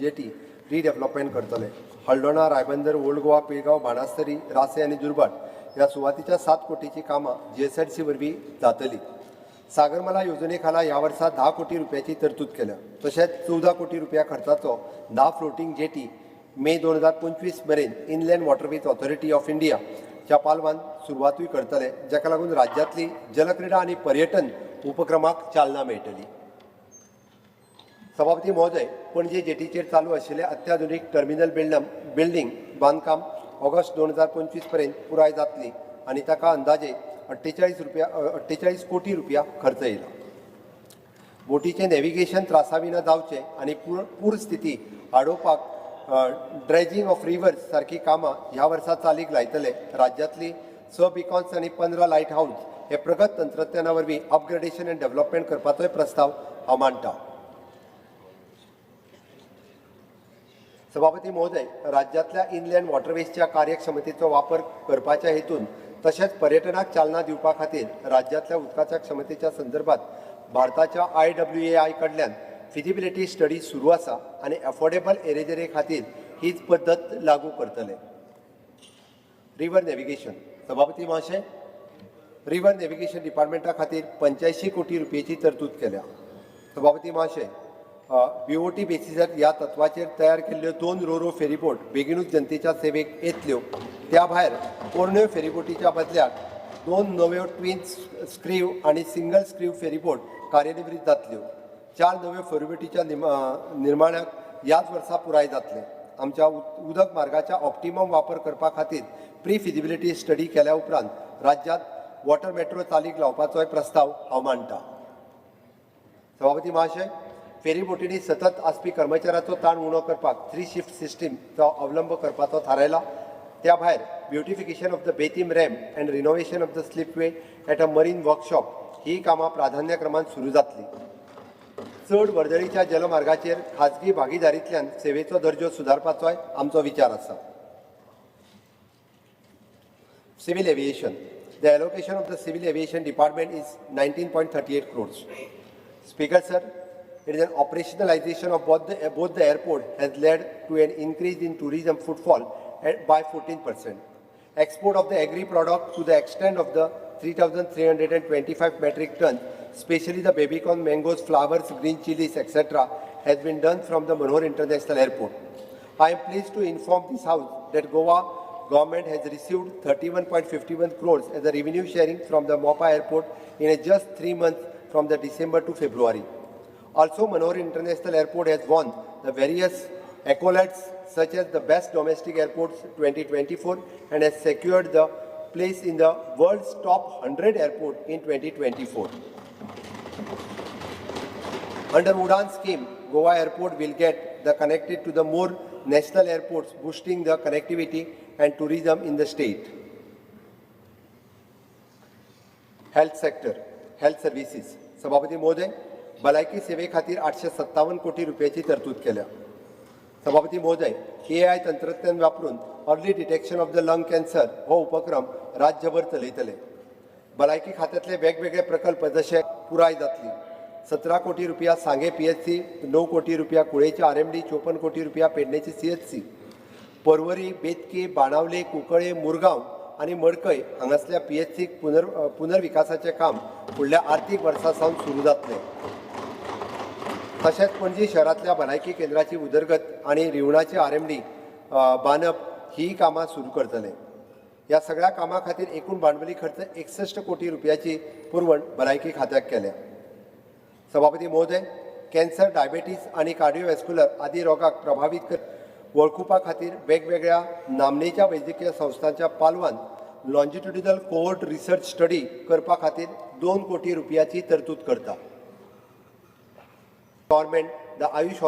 [SPEAKER 1] jetty redevelopment करतले. हल्दोणा, Ribandar, old Goa, Pilgaon, Banastari, रासे आनी दुर्भाट ह्या सुवातीच्या 7 कोटीची कामां जीएसआयडीसी वरवीं जातली. सागरमाला येवजणे खाला ह्या वर्सा 10 कोटी रुपयाची तरतूद केल्या. तशेंच 14 कोटी रुपया खर्चाचो 10 फ्लोटींग जेटी मे 2025 मेरेन इनलँड वॉटरवेज ऑथॉरिटी ऑफ इंडियाच्या पालवान सुरवातूय करतले, जाका लागून राज्यांतली जलक्रिडा आनी पर्यटन उपक्रमाक चालना मेळटली. सभापती महोदय, पणजे जेटीचेर चालू आशिल्ले अत्याधुनीक टर्मिनल बिल्डींग बांदकाम ऑगस्ट 2025 पर्यंत पुराय जातली आनी ताका अंदाजे 48 कोटी रुपया खर्च येयला. बोटीचें नॅव्हिगेशन त्रासाविना जावचें आनी पूर स्थिती आडोवपाक ड्रेजिंग ऑफ रिवर्स सारकी कामां ह्या वर्सा चालीक लायतले. राज्यांतली 6 बिकॉन्स आनी 15 लायट हावज हे प्रगत तंत्रज्ञाना वरवीं अपग्रेडेशन आनी डेव्हलपमेंट करपाचोय प्रस्ताव हांव मांडटा. सभापती महोदय, राज्यांतल्या इनलँड वॉटरवेजच्या कार्यक्षमतेचो वापर करपाच्या हेतून तशेंच पर्यटनाक चालना दिवपा खातीर राज्यांतल्या उदकाच्या क्षमतेच्या संदर्भात भारताच्या आयडब्ल्यूएआय कडल्यान फिजिबिलिटी स्टडी सुरू आसा आनी एफोर्डेबल एरेजरे खातीर हीच पद्दत लागू करतले. River navigation. सभापती महाशय, रिवर नॅव्हिगेशन डिपार्टमेंटा खातीर 85 कोटी रुपयेची तरतूद केल्या. सभापती महाशय, बीओटी बेसिसार ह्या तत्वाचेर तयार केल्ल्यो 2 रोरो फेरीबोट बेगिनूच जनतेच्या सेवेक येतल्यो. त्या भायर पोरण्यो फेरीबोटीच्या बदल्याक 2 नव्यो ट्वीन स्क्रीव आनी सिंगल स्क्रीव फेरीबोट कार्यनिवृत्त जातल्यो. 4 नव्यो फेरीबोटीच्या निर्माणाक ह्याच वर्सा पुराय जातलें. आमच्या उदक मार्गाच्या ऑप्टिमम वापर करपा खातीर प्री फिजिबिलिटी स्टडी केल्या उपरांत राज्यांत वॉटर मेट्रो चालीक लावपाचोय प्रस्ताव हांव मांडटा. सभापती महाशय, फेरीबोटींनी सतत आसपी कर्मचाऱ्याचो ताण उणो करपाक थ्री शिफ्ट सिस्टीमचो अवलंब करपाचो थारायला. त्या भायर beautification of the Betim ramp and renovation of the slipway at a marine workshop ही कामां प्राधान्यक्रमान सुरू जातली. चड वर्दळीच्या जलमार्गाचेर खाजगी भागीदारींतल्यान सेवेचो दर्जो सुदारपाचोय आमचो विचार आसा. Civil aviation. The allocation of the civil aviation department is 19.38 crores. Speaker sir, it is an operationalization of both the airport has led to an increase in tourism footfall by 14%. Export of the agri product to the extent of the 3,325 metric tons, especially the baby corn, mangoes, flowers, green chilies, etc., has been done from the Manohar International Airport. I am pleased to inform this house that Goa government has received 31.51 crores as a revenue sharing from the Mopa Airport in a just 3 months from the December to February. Also, Manohar International Airport has won the various accolades such as the Best Domestic Airports 2024 and has secured the place in the world's top 100 airport in 2024. Under Udan scheme, Goa Airport will get the connected to the more national airports, boosting the connectivity and tourism in the state. Health sector, health services. सभापती महोदय, भलायकी सेवे खातीर 857 कोटी रुपयाची तरतूद केल्या. सभापती महोदय, एआय तंत्रज्ञान वापरून early detection of the lung cancer हो उपक्रम राज्यभर चलयतले. भलायकी खात्यांतले वेगवेगळे प्रकल्प जशे पुराय जातली. 17 कोटी रुपया सांगे पीएचसी, 9 कोटी रुपया कुळेचे आरएमडी, 54 कोटी रुपया पेडणेची सीएचसी, पर्वरी, बेतकी, बाणावले, कुंकळे, मुरगांव आनी मडकय हांगासल्या पीएचसीक पुनर्विकासाचें काम फुडल्या आर्थीक वर्सा सावन सुरू जातलें. तशेंच पणजी शहरांतल्या भलायकी केंद्राची उदरगत आनी रिवणाची आरएमडी बांदप ही कामां सुरू करतले. ह्या सगळ्या कामां खातीर एकूण भांडवली खर्च 61 कोटी रुपयाची पुरवण भलायकी खात्याक केल्या. सभापती महोदय, कॅन्सर, डायबेटीस आनी कार्डिओवॅस्क्युलर आदी रोगाक प्रभावीत कर वळखुपा खातीर वेगवेगळ्या नामनेच्या वैजकीय संस्थांच्या पालवान लॉन्जिट्युडिनल कोहोर्ट रिसर्च स्टडी करपा खातीर 2 कोटी रुपयाची तरतूद करता. Government the Ayush